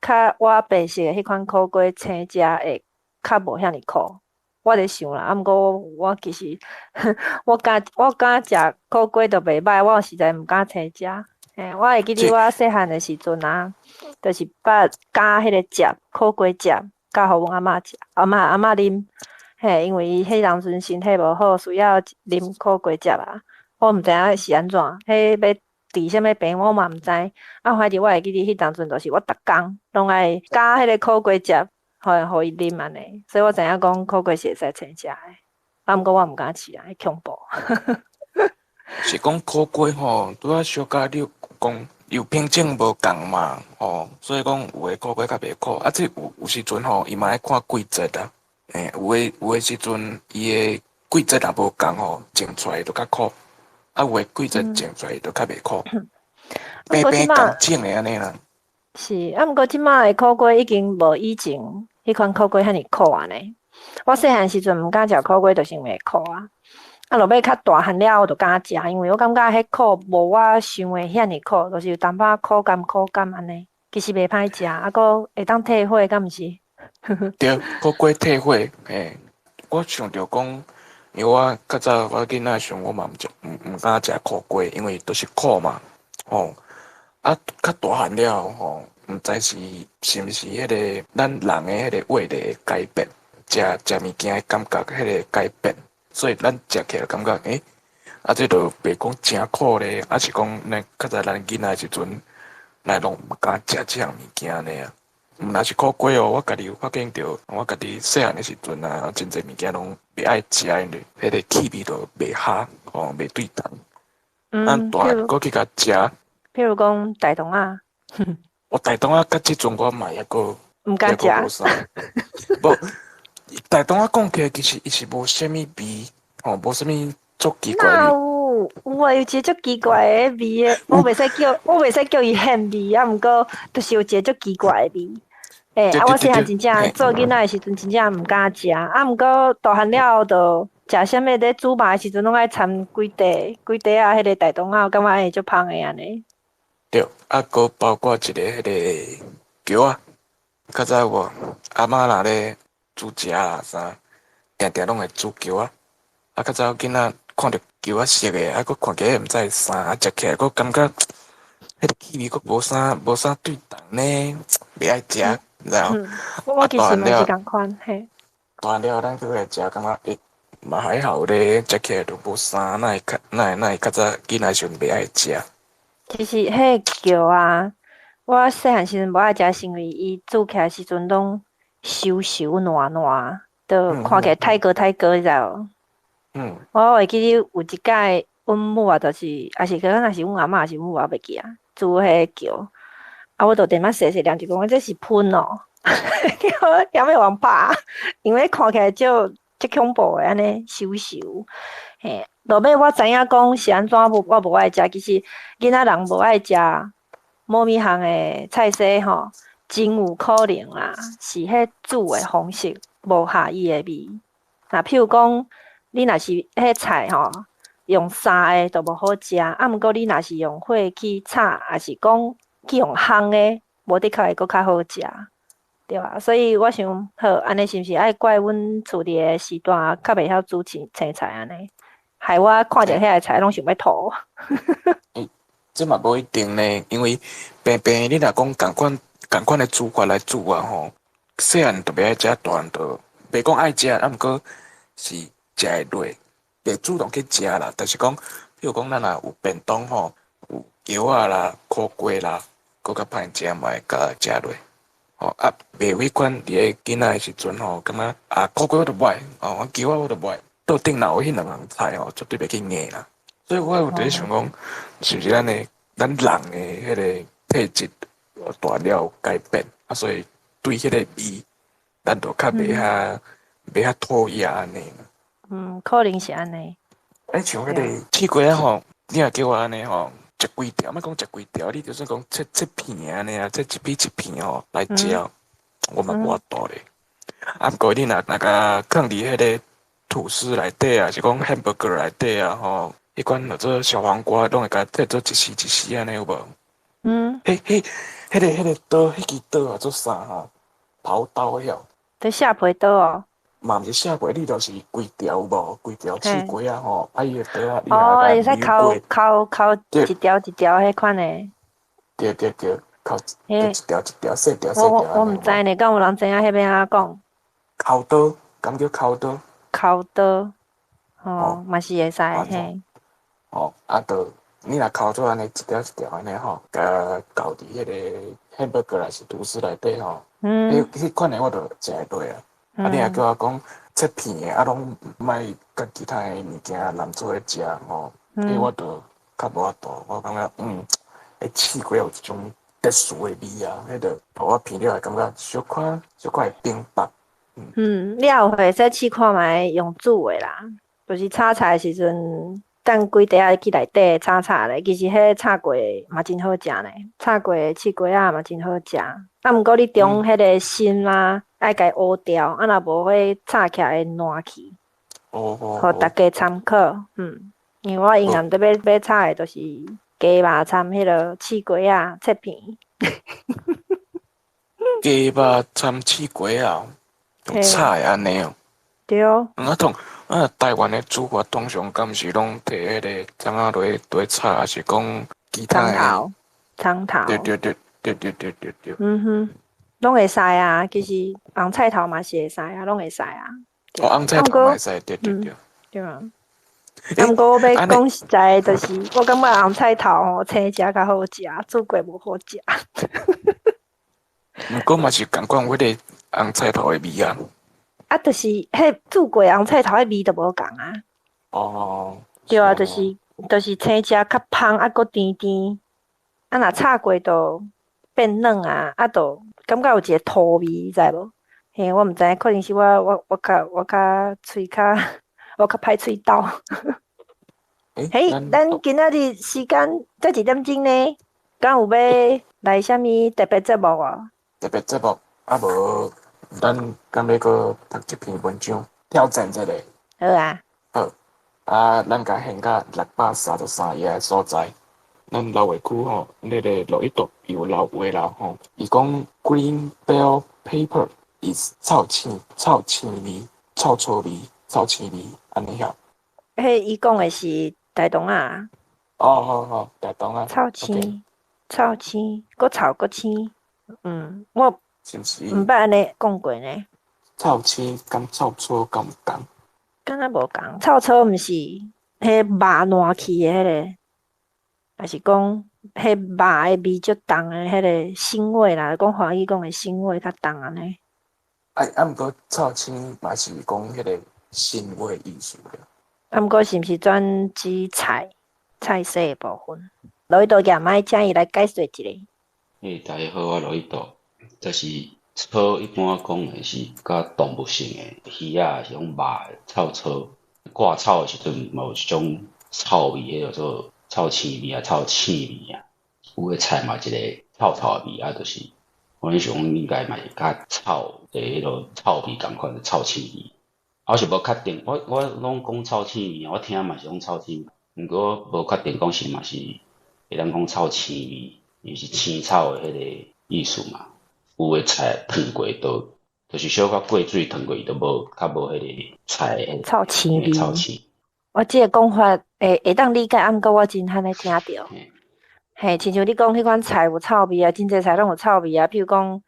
[SPEAKER 2] 較倚白色的彼款苦瓜生食會較無遐爾苦，我咧想啦。啊，毋過我其實我敢食苦瓜就袂䆀，我實在毋敢生食。嘿，我會記得我細漢的時陣啊，就是捌加彼个汁苦瓜汁，加予阮阿嬤食，阿嬤啉。嘿，因為伊彼當陣身體無好，需要啉苦瓜汁啊。我毋知影是按怎，彼欲治啥物病我嘛毋知。啊，反正我會記得彼當陣，就是我逐工攏愛加彼个苦瓜汁，予伊啉按呢。所以我知影講苦瓜是會使生食的。啊，毋過我毋敢試啊，彼恐怖。
[SPEAKER 3] 是講苦瓜吼，拄仔小可你講有品種無仝嘛，吼，所以講有的苦瓜較袂苦。啊，這有時陣吼，伊嘛愛看季節啊。欸，有的時陣，伊的季節若無仝吼，種出來就較苦。啊，有的季節種出來就較袂苦。平平仝種的按呢啦。
[SPEAKER 2] 是，啊，毋過這馬的苦瓜已經無以前彼款苦瓜遐爾苦啊呢。我細漢時陣毋敢食苦瓜，就是因為苦啊。啊，落尾較大漢了後，我就敢食，因為我感覺彼苦無我想的遐爾苦，就是有淡薄仔苦甘苦甘按呢。其實袂歹食，啊，閣會當退火，敢毋是？
[SPEAKER 3] 對，苦瓜退火，嘿，我想著講，因為我較早我囡仔時陣，我嘛毋食，毋敢食苦瓜，因為都是苦嘛，吼。啊，較大漢了後，吼，毋知是毋是彼个咱人的彼个味蕾改變，食物件的感覺彼个改變，所以咱食起來感覺，欸，啊，這就袂講誠苦咧，啊是講咱較早咱囡仔時陣，咱攏毋敢食這項物件呢。毋若是苦瓜哦，我家己有發現著，我家己細漢的時陣啊，真濟物件攏袂愛食，因為彼个氣味都袂合，吼，袂對同。啊，大漢閣去共食。
[SPEAKER 2] 譬如講大腸仔。
[SPEAKER 3] 我大腸仔，佮這陣我嘛猶閣
[SPEAKER 2] 毋敢食。
[SPEAKER 3] 無，大腸仔講起來，其實伊是無啥物味，吼，無啥物足奇怪。
[SPEAKER 2] 哪有？有啊，有一个足奇怪的味的，我袂使叫伊腥味啊，毋過就是有一个足奇怪的味。欸，啊，我細漢真正做囡仔的時陣，真正毋敢食。啊，毋過大漢了後，就食啥物咧煮肉的時陣，攏愛摻幾塊幾塊仔彼个大腸仔，我感覺會足芳的按呢。
[SPEAKER 3] 對，啊，閣包括一个彼个蕎仔，較早我阿嬤若咧煮食啊啥，定定攏會煮蕎仔。啊，較早囡仔看著蕎仔色的，啊，閣看起來毋知是啥，啊，食起來閣感覺彼个氣味閣無啥對同呢，袂愛食，你知無？
[SPEAKER 2] 我其實嘛是仝款，嘿。
[SPEAKER 3] 大漢了，咱閣來食，感覺欸嘛還好咧，食起來都無啥，哪會較早囡仔時陣袂愛食？
[SPEAKER 2] 其實彼个蕎啊，我細漢時陣無愛食，是因為伊煮起來時陣攏溼溼爛爛，就看起來太過太過，你知無？
[SPEAKER 3] 嗯。
[SPEAKER 2] 我會記得有一擺，阮母啊，就是，抑是可能若是阮阿嬤，抑是阮母，我袂記啊，煮彼个蕎，啊，我就踮遐細細念就講，這是噴哦，踮咧予人拍，因為看起來就足恐怖的按呢餿餿。嘿，落尾我知影講是按怎無我無愛食，其實囡仔人無愛食某物項的菜色吼，真有可能啦，是彼煮的方式無合伊的味。若譬如講，你若是彼菜吼，用煠的就無好食，啊，毋過你若是用火去炒，抑是講去用烘的，無的確會閣較好食，對吧？所以我想，好，按呢是毋是愛怪阮厝裡的時段較袂曉煮青青菜按呢？害我看著遐个菜攏想欲吐。
[SPEAKER 3] 欸，這嘛無一定呢，因為平平你若講仝款仝款的煮法來煮啊吼，細漢就袂愛食，大漢就袂講愛食，啊毋過是食會落，袂主動去食啦。但是講，比如講咱若有便當吼，有蕎仔啦、苦瓜啦，閣較歹食嘛會共食落。吼啊，袂有彼款佇咧囡仔的時陣吼，感覺啊苦瓜我就無愛，哦蕎仔我就無愛，桌頂若有彼兩項菜吼，絕對袂去硬啦。所以我有佇咧想講，是毋是咱的咱人的彼个體質大了有改變，啊，所以對彼個味，咱就較袂遐討厭按呢。
[SPEAKER 2] 嗯，可能是按呢。
[SPEAKER 3] 欸，像彼個刺瓜仔吼，你若叫我按呢吼，食規條，莫講食規條，你就算講切切片按呢啊，切一片一片吼來食，我嘛無法度咧。啊，毋過你若若共囥佇彼個吐司內底啊，是講 hamburger 內底啊吼，彼款叫做小黃瓜，攏會共切做一絲一絲按呢有無？
[SPEAKER 2] 嗯。
[SPEAKER 3] 彼個刀，彼支刀啊做啥吼？刨刀曉？
[SPEAKER 2] 佇削皮刀哦。
[SPEAKER 3] 嘛毋是削皮，你就是規條有無？規條刺瓜仔吼，啊伊個刀仔，你
[SPEAKER 2] 哦，會使
[SPEAKER 3] 若
[SPEAKER 2] 摳摳摳一條一條彼款的。
[SPEAKER 3] 對對對，摳一條一條細條細條。
[SPEAKER 2] 我毋知呢，敢有人知影彼欲按怎講？
[SPEAKER 3] 摳刀，敢叫摳刀？
[SPEAKER 2] 摳刀，吼，嘛是會使嘿。
[SPEAKER 3] 哦，啊，就你若摳做按呢一條一條按呢吼，共囥佇彼个 hamburger 抑是吐司內底吼，彼款的我就食會落啊。啊！你若叫我講切片的，啊，攏莫佮其他的物件攏做伙食吼，彼我就較無法度。我感覺彼刺瓜有一種特殊的味啊，彼就予我闻了會感覺小可小可會冰白。
[SPEAKER 2] 嗯，你也有會使試看覓用煮的啦，就是炒菜的時陣，等幾塊仔去內底炒炒咧，其實彼炒過嘛真好食呢，炒過的刺瓜仔嘛真好食。啊，毋過你中彼个心啊，愛共伊挖掉，啊若無彼炒起來會爛去。
[SPEAKER 3] 哦。
[SPEAKER 2] 予大家參考，因為我永遠佇欲炒的，就是雞肉摻彼个刺瓜仔切片。
[SPEAKER 3] 雞肉摻刺瓜仔，用炒的按呢哦。
[SPEAKER 2] 對。
[SPEAKER 3] 啊，通啊，台灣的煮法通常敢是攏提彼个蔥仔落落炒，抑是講其他的？
[SPEAKER 2] 蔥頭，蔥頭。
[SPEAKER 3] 對對對對對對對對。
[SPEAKER 2] 嗯哼，攏會使啊，其實紅菜頭嘛是會使啊，攏會使啊。
[SPEAKER 3] 哦，紅菜頭嘛會使，對對對。
[SPEAKER 2] 對啊。啊，毋過我欲講實在的，就是我感覺紅菜頭吼，生食較好食，煮過無好食。
[SPEAKER 3] 毋過嘛是仝款，彼个紅菜頭的味啊。
[SPEAKER 2] 啊，就是彼煮過紅菜頭彼味就無仝啊。
[SPEAKER 3] 哦。
[SPEAKER 2] 對啊，就是生食較芳，啊，閣甜甜。啊，若炒過就變軟啊，啊，就感覺有一个土味，你知無？嘿，我毋知，可能是我較喙較我較歹喙斗。嘿，咱今仔日時間才一點鐘呢，敢有欲來啥物特別節目無？
[SPEAKER 3] 特別節目啊，無，咱敢欲閣讀一篇文章挑戰一下？
[SPEAKER 2] 好啊。
[SPEAKER 3] 好，啊，咱共現到633頁的所在，咱老話區吼，那个落一度有老話啦吼，伊講 green bell pepper is 臭青臭青味、臭臭味、臭青味，按呢曉？
[SPEAKER 2] 彼伊講的是台東仔。
[SPEAKER 3] 哦哦哦，台東仔。
[SPEAKER 2] 臭青，臭青，閣臭閣青。我
[SPEAKER 3] 是毋是？
[SPEAKER 2] 毋捌按呢講過呢。
[SPEAKER 3] 臭青佮臭草敢有仝？
[SPEAKER 2] 敢若無仝，臭草毋是彼肉爛去的彼个，抑是講彼肉的味足重的彼个腥味啦？講華語講的腥味較重按呢。
[SPEAKER 3] 啊啊，毋過臭青嘛是講彼個腥味意思咧。
[SPEAKER 2] 啊，毋過是毋是專指菜菜色的部分？羅伊多舉麥，請伊來解說一下。
[SPEAKER 6] 嘿，大家好，我羅伊多，這是草一般講的是較動物性的，魚仔是講肉的臭草。割草的時陣嘛有一種臭味，彼叫做臭腥味啊，臭刺味啊。有的菜嘛一個臭臭的味啊，就是我想講應該嘛是佮臭的彼囉臭味仝款，臭腥味。我是無確定，我攏講臭腥味，我聽嘛是講臭腥，毋過無確定講是嘛是會當講臭腥味，伊是青草的彼個意思嘛。有的菜燙過就就是小可過水燙過，伊就無較無彼個菜的
[SPEAKER 2] 臭腥味。
[SPEAKER 6] 臭腥。
[SPEAKER 2] 我這个講法會當理解，啊毋過我真罕咧聽著。嘿，親像你講彼款菜有臭味啊，真濟菜攏有臭味啊。比如講，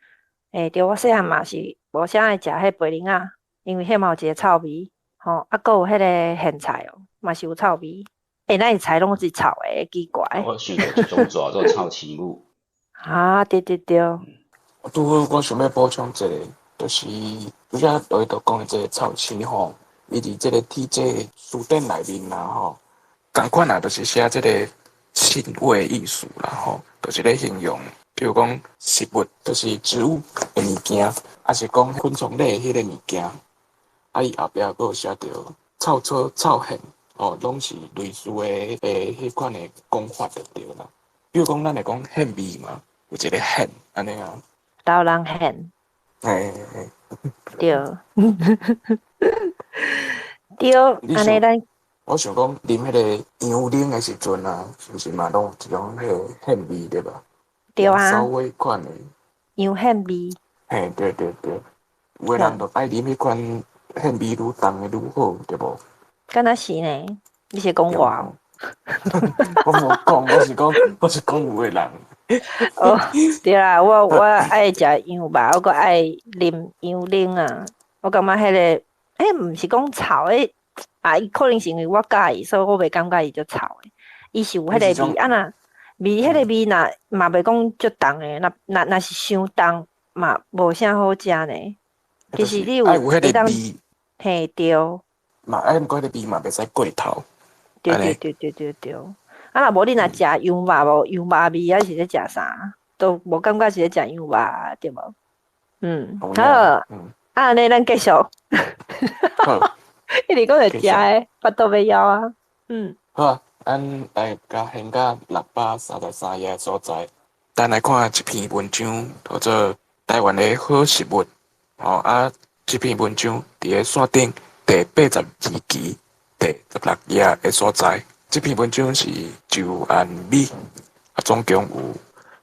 [SPEAKER 2] 對，我細漢嘛是無啥愛食彼白靈仔，因為彼嘛有一个臭味，吼，啊，閣有彼个莧菜哦，嘛是有臭味。欸，哪會菜攏是臭的，奇怪。
[SPEAKER 6] 我想著一種蛇做臭鼠母。
[SPEAKER 2] 啊，對對對。
[SPEAKER 3] 拄好我想欲補充一个，就是拄才羅伊都講的這个臭鼠吼，伊佇這个體制辭典內面啦吼，仝款啊，就是寫這个腥味意思啦吼，就是咧形容，比如講食物，就是植物的物件，抑是講昆蟲類的彼个物件，啊，伊後壁閣有寫著臭草、臭莧，吼，攏是類似的彼款的講法就對啦。比如講，咱會講莧味嘛，有一个莧按呢啊。
[SPEAKER 2] 老人莧。
[SPEAKER 3] 嘿嘿嘿。
[SPEAKER 2] 對。對，按呢咱。
[SPEAKER 3] 我想講，啉彼个羊奶的時陣啊，是毋是嘛攏有一種彼个莧味對吧？
[SPEAKER 2] 對啊。
[SPEAKER 3] 燒味款的。
[SPEAKER 2] 羊莧味。
[SPEAKER 3] 嘿，對對對，有的人就愛啉彼款莧味愈重的愈好，對無？
[SPEAKER 2] 敢若是呢？你是講我？
[SPEAKER 3] 我無講，我是講有的人。
[SPEAKER 2] 哦，對啦，我愛食羊肉，我閣愛啉羊奶啊。我感覺彼个，彼毋是講臭，彼啊，伊可能是因為我佮意，所以我袂感覺伊足臭的。伊是有彼个味，啊若味彼个味若嘛袂講足重的，若是傷重嘛無啥好食呢。其實你有
[SPEAKER 3] 會當，
[SPEAKER 2] 嘿對。
[SPEAKER 3] 嘛，啊，毋過彼个味嘛袂使過頭。
[SPEAKER 2] 對對對對對對。啊，若無你若食羊肉無羊肉味，抑是咧食啥？都無感覺是咧食羊肉，對無？嗯，好，啊，按呢咱繼續。一直講著食的，腹肚欲枵啊。嗯。
[SPEAKER 3] 好啊，咱來共掀到633頁的所在，咱來看一篇文章，叫做《台灣的好食物》。吼啊，這篇文章佇咧線頂第82期第16頁的所在。這篇文章是周安美，啊，總共有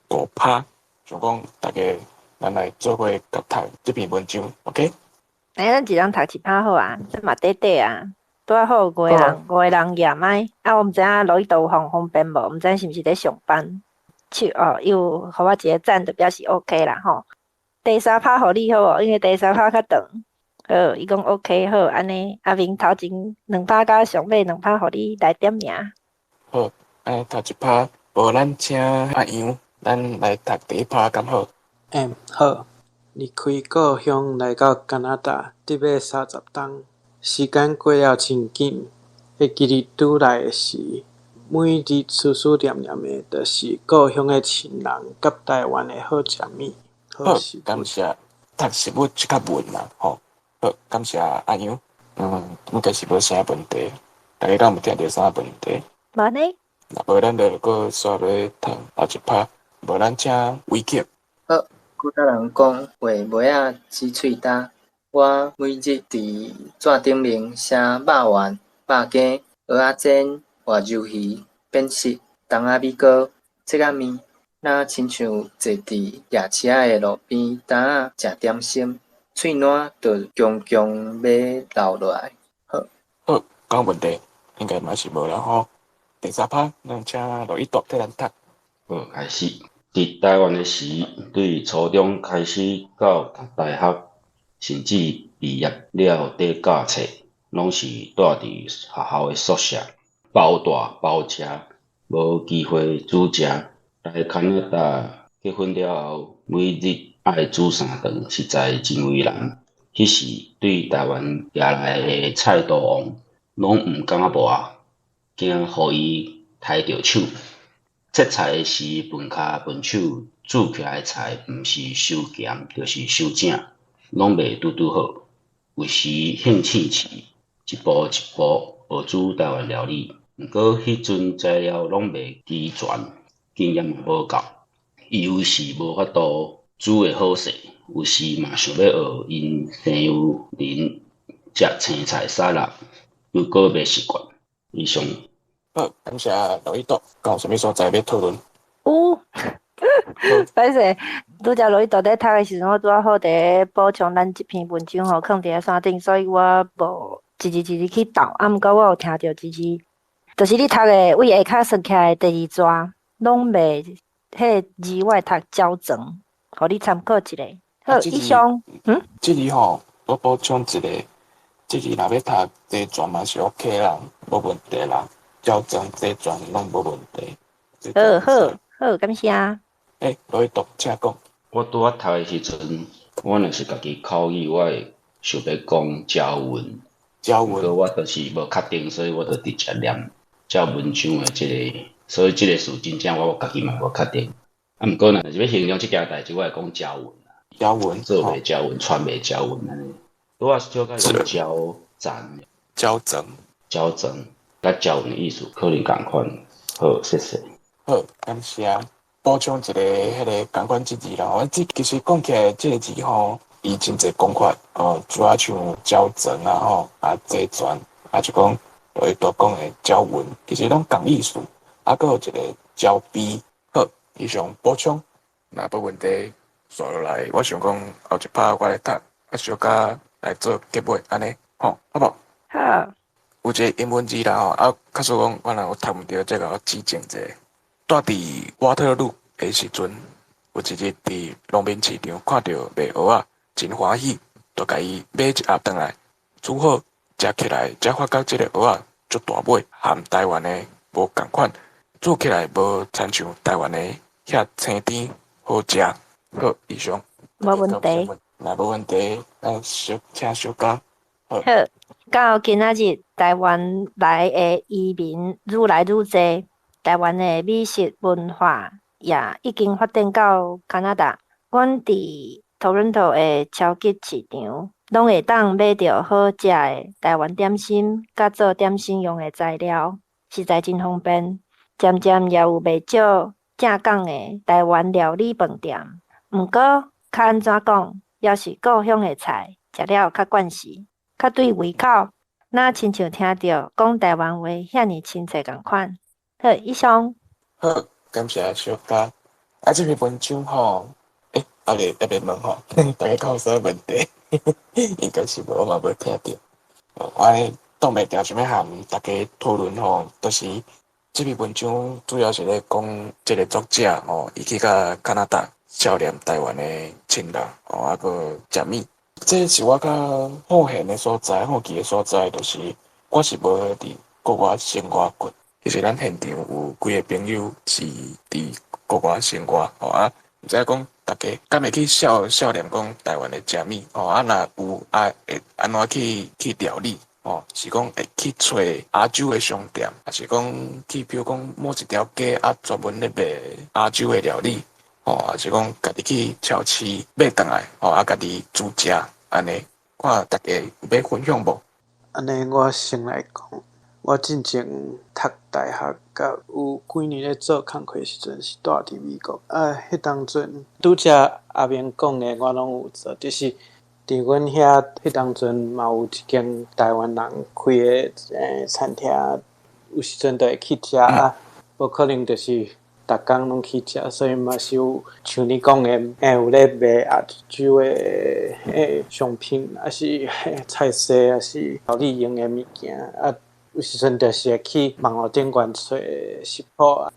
[SPEAKER 3] 五拍，想講大家咱來做伙共讀這篇文章，OK？
[SPEAKER 2] 欸，咱一人讀一拍好啊，這嘛短短啊，拄仔好五個人舉麥。啊，我毋知影羅伊都有方方便無，毋知是毋是咧上班。手哦，伊有予我一个讚，就表示 OK 啦吼。第三拍予你好無？因為第三拍較長。好，伊講 OK 好，按呢阿明頭前兩拍佮上尾兩拍予你來點名。
[SPEAKER 3] 好，按呢頭一拍無咱請阿楊，咱來讀第一拍敢好？
[SPEAKER 4] 嗯，好。離開故鄉來到加拿大，得欲30冬，時間過了真緊。會記得拄來的時，每日思思念念的，就是故鄉的親人佮台灣的好食物。
[SPEAKER 3] 好，感謝讀食物這較文啦，吼。好，感謝阿楊。嗯，應該是無啥問題。大家敢有聽著啥問題？
[SPEAKER 2] 無呢。
[SPEAKER 3] 若無，咱就閣煞欲讀後一拍。無，咱請維杰。
[SPEAKER 5] 好，古早人講話糜仔止喙焦。我每日佇紙頂面寫肉圓、肉羹、蚵仔煎、活魷魚、扁食、筒仔米糕、切仔麵，若親像坐佇夜市仔的路邊摊仔食點心，喙瀾就強強欲流落來。好，
[SPEAKER 3] 好，講問題應該嘛是無啦吼。第三拍，咱請羅一朵替咱讀。
[SPEAKER 6] 好，開始。佇台灣的時，對初中開始到讀大學，甚至畢業了綴教冊，攏是蹛佇學校的宿舍，包蹛包食，無機會煮食。來加拿大結婚了後，每日愛煮三頓，實在真為難。彼時對台灣寄來的菜刀王，攏毋敢抹，驚予伊刣著手。切菜時，笨跤笨手，煮起來的菜毋是傷鹹，就是傷正，攏袂拄拄好。有時興試試，一步一步學煮台灣料理。毋過彼陣材料攏袂齊全，經驗嘛無夠，伊有時無法度煮會好勢，有時嘛想欲學𪜶西洋人食青菜沙拉，又閣袂習慣。以上。
[SPEAKER 3] 好，感謝劉一朵，講啥物所在欲討論？
[SPEAKER 2] 有，歹勢，拄才羅一朵佇讀的時陣，我拄仔好佇補充咱這篇文章吼，囥佇咧山頂，所以我無一字一字去鬥，啊，毋過我有聽著一字，就是你讀的位下跤算起來第二逝，攏袂彼個字我會讀焦腸，予你參考一下。好，以上，嗯，
[SPEAKER 3] 這字吼，我補充一個，這字若欲讀齊全嘛是 OK 啦，無問題啦，焦腸齊全攏無問題。
[SPEAKER 2] 好好好，感謝。
[SPEAKER 3] 欸，羅一朵，請講。
[SPEAKER 6] 我拄仔讀的時陣，我若是家己口語，我會想欲講焦文，
[SPEAKER 3] 焦文，
[SPEAKER 6] 毋過我就是無確定，所以我就直接念照文章的這個，所以這個詞真正我家己嘛無確定。啊，毋過若是欲形容這件代誌，我會講焦文啦，
[SPEAKER 3] 焦文，
[SPEAKER 6] 做袂焦文，傳袂焦文按呢。拄仔小可講焦腸、
[SPEAKER 3] 焦腸、
[SPEAKER 6] 焦腸，佮焦文的意思可能仝款。好，謝謝。
[SPEAKER 3] 好，感謝。補充一個彼個仝款這字啦，我這其實講起來，這個字吼，伊真濟講法，哦，主要像焦腸啊吼，啊齊全，啊就講羅一朵講的焦文，其實攏仝意思，啊，閣有一個焦逼。好，以上補充，若無問題，紲落來，我想講後一拍我來讀，啊小可來做結尾，按呢，吼，好無？
[SPEAKER 2] 好。
[SPEAKER 3] 有一個英文字啦吼，啊，假使講我若有讀毋著，再共我指正者。蹛佇瓦特魯的時陣，有一日佇農民市場看著賣蚵仔，真歡喜，就共伊買一盒轉來，煮好食起來，才發覺這个蚵仔足大尾，和台灣的無仝款，煮起來無親像台灣的遐青甜好食。好，以上。
[SPEAKER 2] 無問題。
[SPEAKER 3] 若無問題，咱小請小嘉。
[SPEAKER 2] 好，到今仔日，台灣來的移民愈來愈濟。台灣的美食文化也已經發展到加拿大。阮佇多倫多的超級市場，攏會當買著好食的台灣點心，佮做點心用的材料，實在真方便。漸漸也有袂少正港的台灣料理飯店。毋過，較按怎講，猶是故鄉的菜，食了較慣勢，較對胃口。若親像聽著講台灣話遐爾親切仝款。好，以上。
[SPEAKER 3] 好，感謝小嘉。啊，這篇文章吼，欸，阿未特別問吼，大家敢有啥問題？應該是無，我嘛無聽著。我按呢擋袂牢，想欲和大家討論吼，就是這篇文章主要是咧講這个作者吼，伊去到加拿大，少年台灣的親人吼，啊，閣食物。這是我較好閒的所在，好奇的所在，就是我是無佇國外生活過。其實咱現場有幾个朋友是佇國外生活吼啊，毋知影講大家敢會去少少年講台灣的食物吼啊，若有啊會按怎去去料理吼？是講會去揣亞洲的商店，抑是講去比如講某一條街啊，專門咧賣亞洲的料理吼，抑是講家己去超市買轉來吼啊，家己煮食按呢？看大家有欲分享無？
[SPEAKER 4] 按呢，我先來講。我進前讀大學，佮有幾年咧做工課時陣是蹛佇美國。啊，彼當陣拄才阿明講的，我攏有做，就是佇阮遐彼當陣嘛有一間台灣人開的餐廳，有時陣就會去食啊，無可能就是逐工攏去食，所以嘛是有像你講的，有咧賣亞洲的商品，抑是菜色，抑是料理用的物件啊。有時陣就是會去網路頂懸揣食譜啊，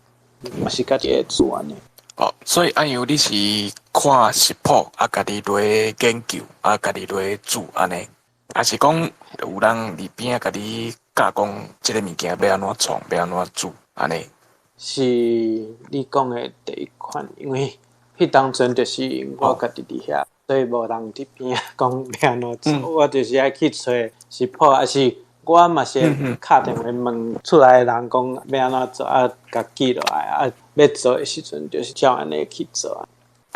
[SPEAKER 4] 嘛是家己會煮按呢。
[SPEAKER 3] 哦，所以按樣你是看食譜啊，家己落研究啊，家己落煮按呢，抑是講有人佇邊仔共你教講這个物件欲按怎創，欲按怎煮按呢？
[SPEAKER 4] 是你講的第一款，因為彼當陣就是我家己佇遐，所以無人佇邊仔講欲按怎做，我就是愛去揣食譜，抑是我嘛是會敲電話問厝內的人講欲按怎做，啊，共記落來，啊，欲做的時陣就是照按呢去做。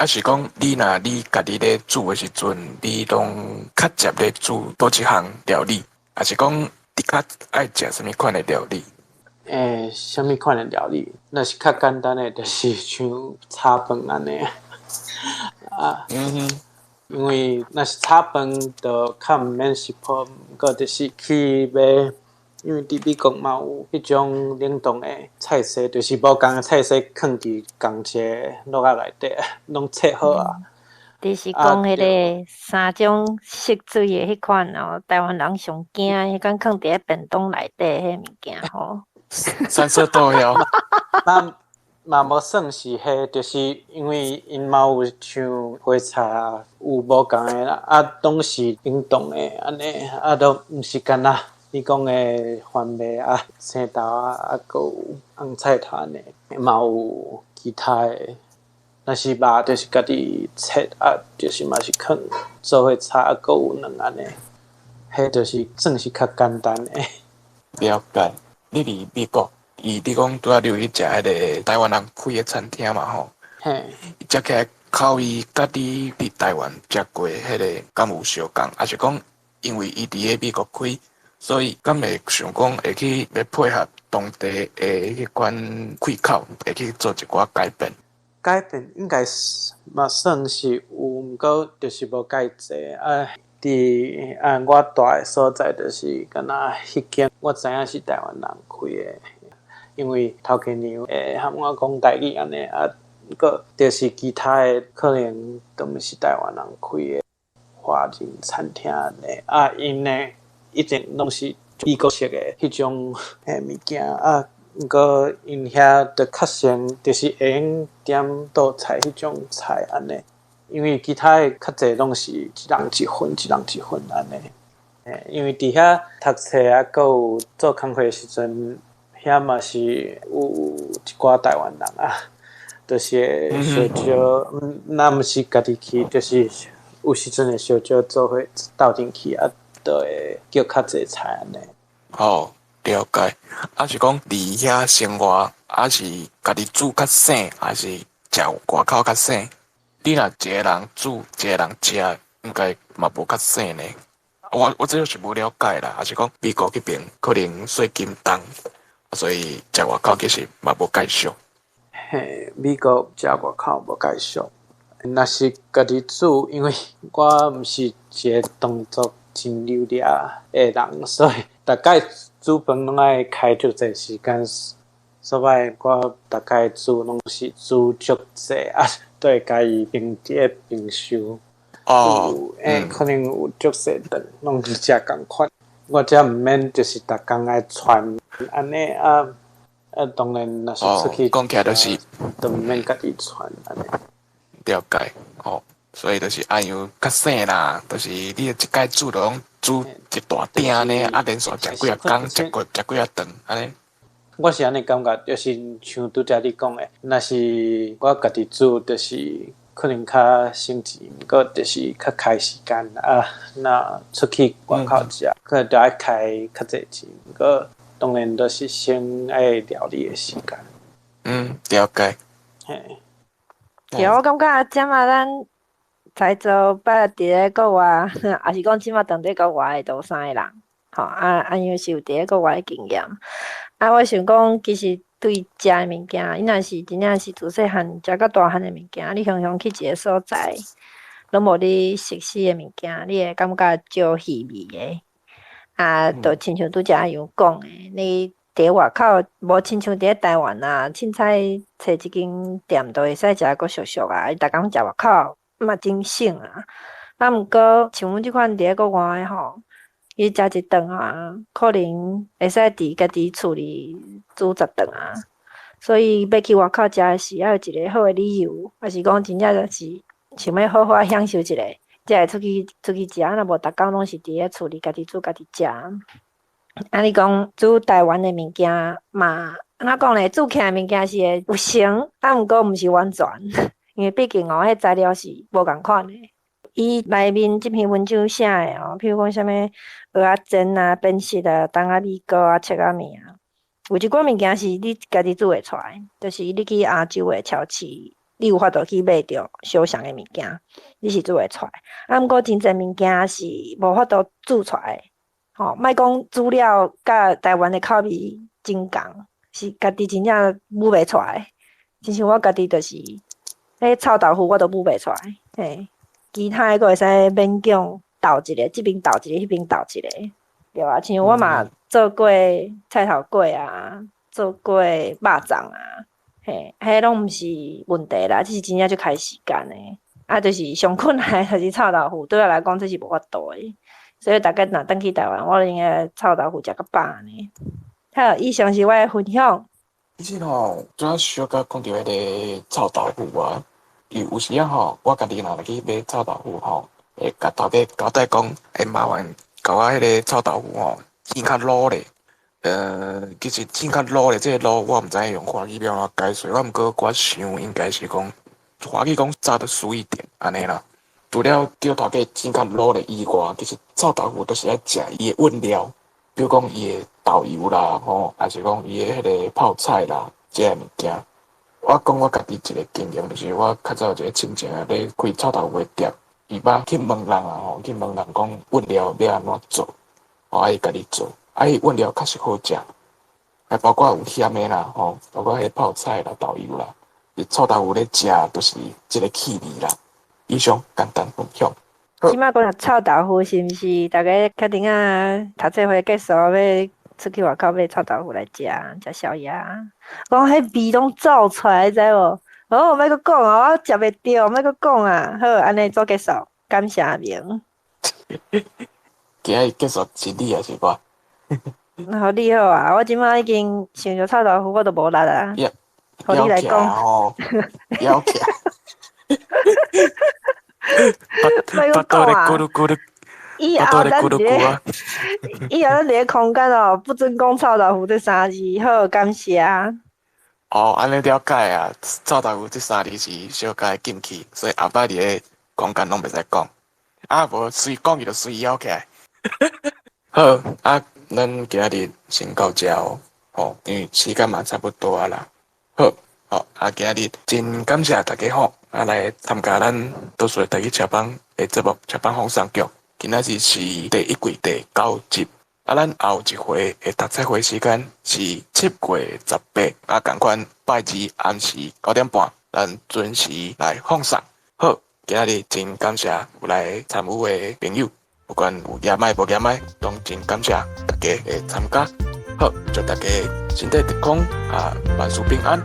[SPEAKER 3] 抑是講你若你家己咧煮的時陣，你攏較捷咧煮佗一項料理，抑是講你較愛食啥物款的料理？
[SPEAKER 4] 欸，啥物款的料理？若是較簡單的，就是像炒飯按呢。啊，因為若是炒飯，就較毋免食譜，毋過就是去買，因為佇美國嘛有彼種冷凍的菜色，就是無仝的菜色囥佇仝一个橐仔內底，攏切好啊。
[SPEAKER 2] 你是講彼个三種色水的彼款哦，台灣人上驚彼款囥佇咧便當內底彼物件吼。
[SPEAKER 3] 三色豆喲。
[SPEAKER 4] 嘛嘛無算是彼，就是因為𪜶嘛有像花菜啊，有無仝的啦，啊，攏是冷凍的按呢，啊，都毋是干焦你講的番麥啊、青豆啊，啊，閣有紅菜頭按呢，嘛有其他的。若是肉就是家己切啊，就是嘛是囥做伙炒啊，閣有卵按呢，彼就是算是較簡單的。
[SPEAKER 3] 了解。你佇美國，伊你講拄仔你有去食彼个台灣人開的餐廳嘛吼？
[SPEAKER 4] 嘿。
[SPEAKER 3] 食起來口味佮你佇台灣食過彼个敢有相仝？抑是講因為伊佇咧美國開，所以敢會想講會去欲配合當地的彼款氣口，會去做一寡改變？
[SPEAKER 4] 改變應該是嘛算是有，毋過就是無介濟啊。佇啊，我蹛的所在就是敢若彼間，我知影是台灣人開的，因為頭家娘會含我講台語按呢啊，毋過就是其他的可能都毋是台灣人開的華人餐廳按呢啊，𪜶呢一定攏是美國式的彼種彼物件啊，毋過𪜶遐就較先就是會用點道菜彼種菜按呢。因為其他的較濟攏是一人一份，一人一份按呢。因為佇遐讀冊啊，閣有做工課的時陣，遐嘛是有一寡台灣人啊，就是會相招，若毋是家己去，就是有時陣會相招做伙鬥陣去啊，就會叫較濟菜按呢。
[SPEAKER 3] 哦，了解。啊是講佇遐生活，抑是家己煮較省，抑是食外口較省？你若一个人煮，一个人食，應該嘛無較省呢。我這是無了解啦，抑是講美國彼邊可能稅金重，所以食外口其實嘛無介俗。
[SPEAKER 4] 嘿，美國食外口無介俗。若是家己煮，因為我毋是一个動作真流利的人，所以逐擺煮飯攏愛開足濟時間。所以我逐擺煮攏是煮足濟啊，都會共伊冰佇咧冰箱。
[SPEAKER 3] 哦，
[SPEAKER 4] 欸，可能有足濟頓攏是食仝款，我才毋免就是逐工愛傳按呢啊啊，當然若是出去，
[SPEAKER 3] 講起來就是，
[SPEAKER 4] 都毋免家己傳按呢。
[SPEAKER 3] 了解，哦，所以就是按樣較省啦，就是你一擺煮就攏煮一大鼎按呢，啊連續食幾仔工，食過食幾仔頓按呢。
[SPEAKER 4] 我是按呢感覺，就是像拄才你講的，若是我家己煮，就是可能較省錢，毋過就是較開時間啊。若出去外口食，可能就愛開較濟錢，毋過當然都是省愛料理的時間。
[SPEAKER 3] 嗯，了解。
[SPEAKER 4] 嘿。
[SPEAKER 2] 對，我感覺這馬咱在座捌佇咧國外，抑是講這馬當佇國外的都三个人，吼啊啊，因為是有佇咧國外的經驗。啊，我想講，其實對食的物件，伊若是真正是自細漢食到大漢的物件，你雄雄去一个所在，攏無你熟悉的物件，你會感覺足稀味的。啊，就親像拄才阿楊講的，你佇外口無親像佇咧台灣啊，凊彩揣一間店都會使食閣俗俗啊，伊逐工食外口嘛真省啊。啊，毋過像阮這款佇咧國外的吼，伊食一頓啊，可能會使佇家己厝裡煮10頓啊。所以欲去外口食的時，愛有一个好的理由，抑是講真正就是想欲好好享受一下，才會出去食。若無逐工攏是佇咧厝裡家己煮家己食。啊，你講煮台灣的物件嘛，按怎講咧？煮起來物件是會有成，啊，毋過毋是完全，因為畢竟哦，彼材料是無仝款的。伊內面這篇文章寫的哦，譬如講啥物蚵仔煎啊、扁食啊、冬仔米糕啊、切仔麵啊，有一寡物件是你家己煮會出來，就是你去亞洲的超市你有法度去買著相像的物件，你是煮會出來。啊，毋過真濟物件是無法度煮出來，吼，莫講煮了佮台灣的口味真仝，是家己真正舞袂出來。親像我家己就是，彼臭豆腐我都舞袂出來，嘿，其他的閣會使勉強鬥一下，這邊鬥一下，彼邊鬥一下，對啊。親像我嘛做過菜頭粿啊，做過肉粽啊，嘿，彼攏毋是問題啦，只是真正足開時間的。啊，就是上困難的就是臭豆腐，對我來講這是無法度的。所以逐擺若轉去台灣，我應該臭豆腐食較飽呢。好，以上是我的分享。
[SPEAKER 3] 其實吼，拄仔小可講著彼个臭豆腐啊，伊有時仔吼，我家己若去買臭豆腐吼，會共頭家交代講，會麻煩共我彼个臭豆腐吼煎較老咧。其實煎較老咧，這个老我毋知影用華語欲按怎解釋，我毋過我想應該是講華語講炸得酥一點按呢啦。除了叫頭家煎較老咧以外，其實臭豆腐都是愛食伊的韻料，比如講伊的豆油啦，吼，抑是講伊的彼个泡菜啦，這个物件。我講我家己一个經驗，就是我較早有一个親戚啊，咧開臭豆腐的店，伊捌去問人啊，吼，去問人講韻料欲按怎做，吼，啊伊家己做，啊伊韻料確實好食，啊包括有鹹的啦，吼，包括彼个泡菜啦、豆油啦，臭豆腐咧食，就是這个氣味啦。以上簡單分享。
[SPEAKER 2] 這擺講臭豆腐是毋是？大家較陣仔讀冊會結束，欲出去外口買臭豆腐來食，食宵夜。講彼味攏走出來，知無？好，莫閣講啊，我食袂著，莫閣講啊。好，按呢做結束，感謝阿明。
[SPEAKER 3] 今日結束是你抑是我？
[SPEAKER 2] 予你好啊，我這擺已經想著臭豆腐，我都無力啊。予你來講。
[SPEAKER 3] 枵起來。
[SPEAKER 2] 莫閣講啊！以後咱佇咧，以後咱佇咧空間哦，不准講臭豆腐這三字，好，感謝。
[SPEAKER 3] 哦，按呢了解啊，臭豆腐這三字是小可禁忌，所以後擺佇咧空間攏袂使講。啊，無隨講伊就隨枵起來。好，啊，咱今日先到遮哦，吼，因為時間嘛差不多啊啦。好，好，啊，今日真感謝大家吼，啊來參加咱多數台語車幫的節目《車幫放送局》。今仔日是第一季第九集，啊，咱後一回的讀冊會時間是7月18，啊，仝款拜二暗時9點半，咱準時來放送。好，今仔日真感謝有來參與的朋友，不管有舉麥無舉麥，攏真感謝大家的參加。好，祝大家身體健康，啊，萬事平安，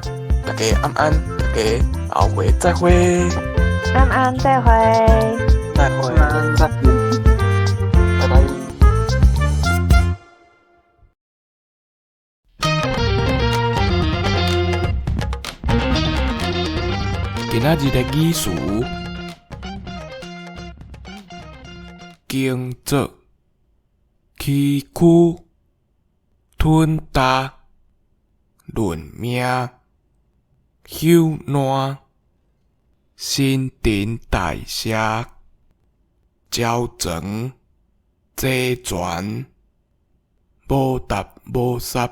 [SPEAKER 3] 大家晚安，大家後回再會。
[SPEAKER 2] 晚安，再會。
[SPEAKER 4] 再會。再會。
[SPEAKER 3] 拜拜。今仔日的語詞：耕作、崎嶇、吞焦、論命、朽爛、新陳代謝、招床、齊全、無沓無捒。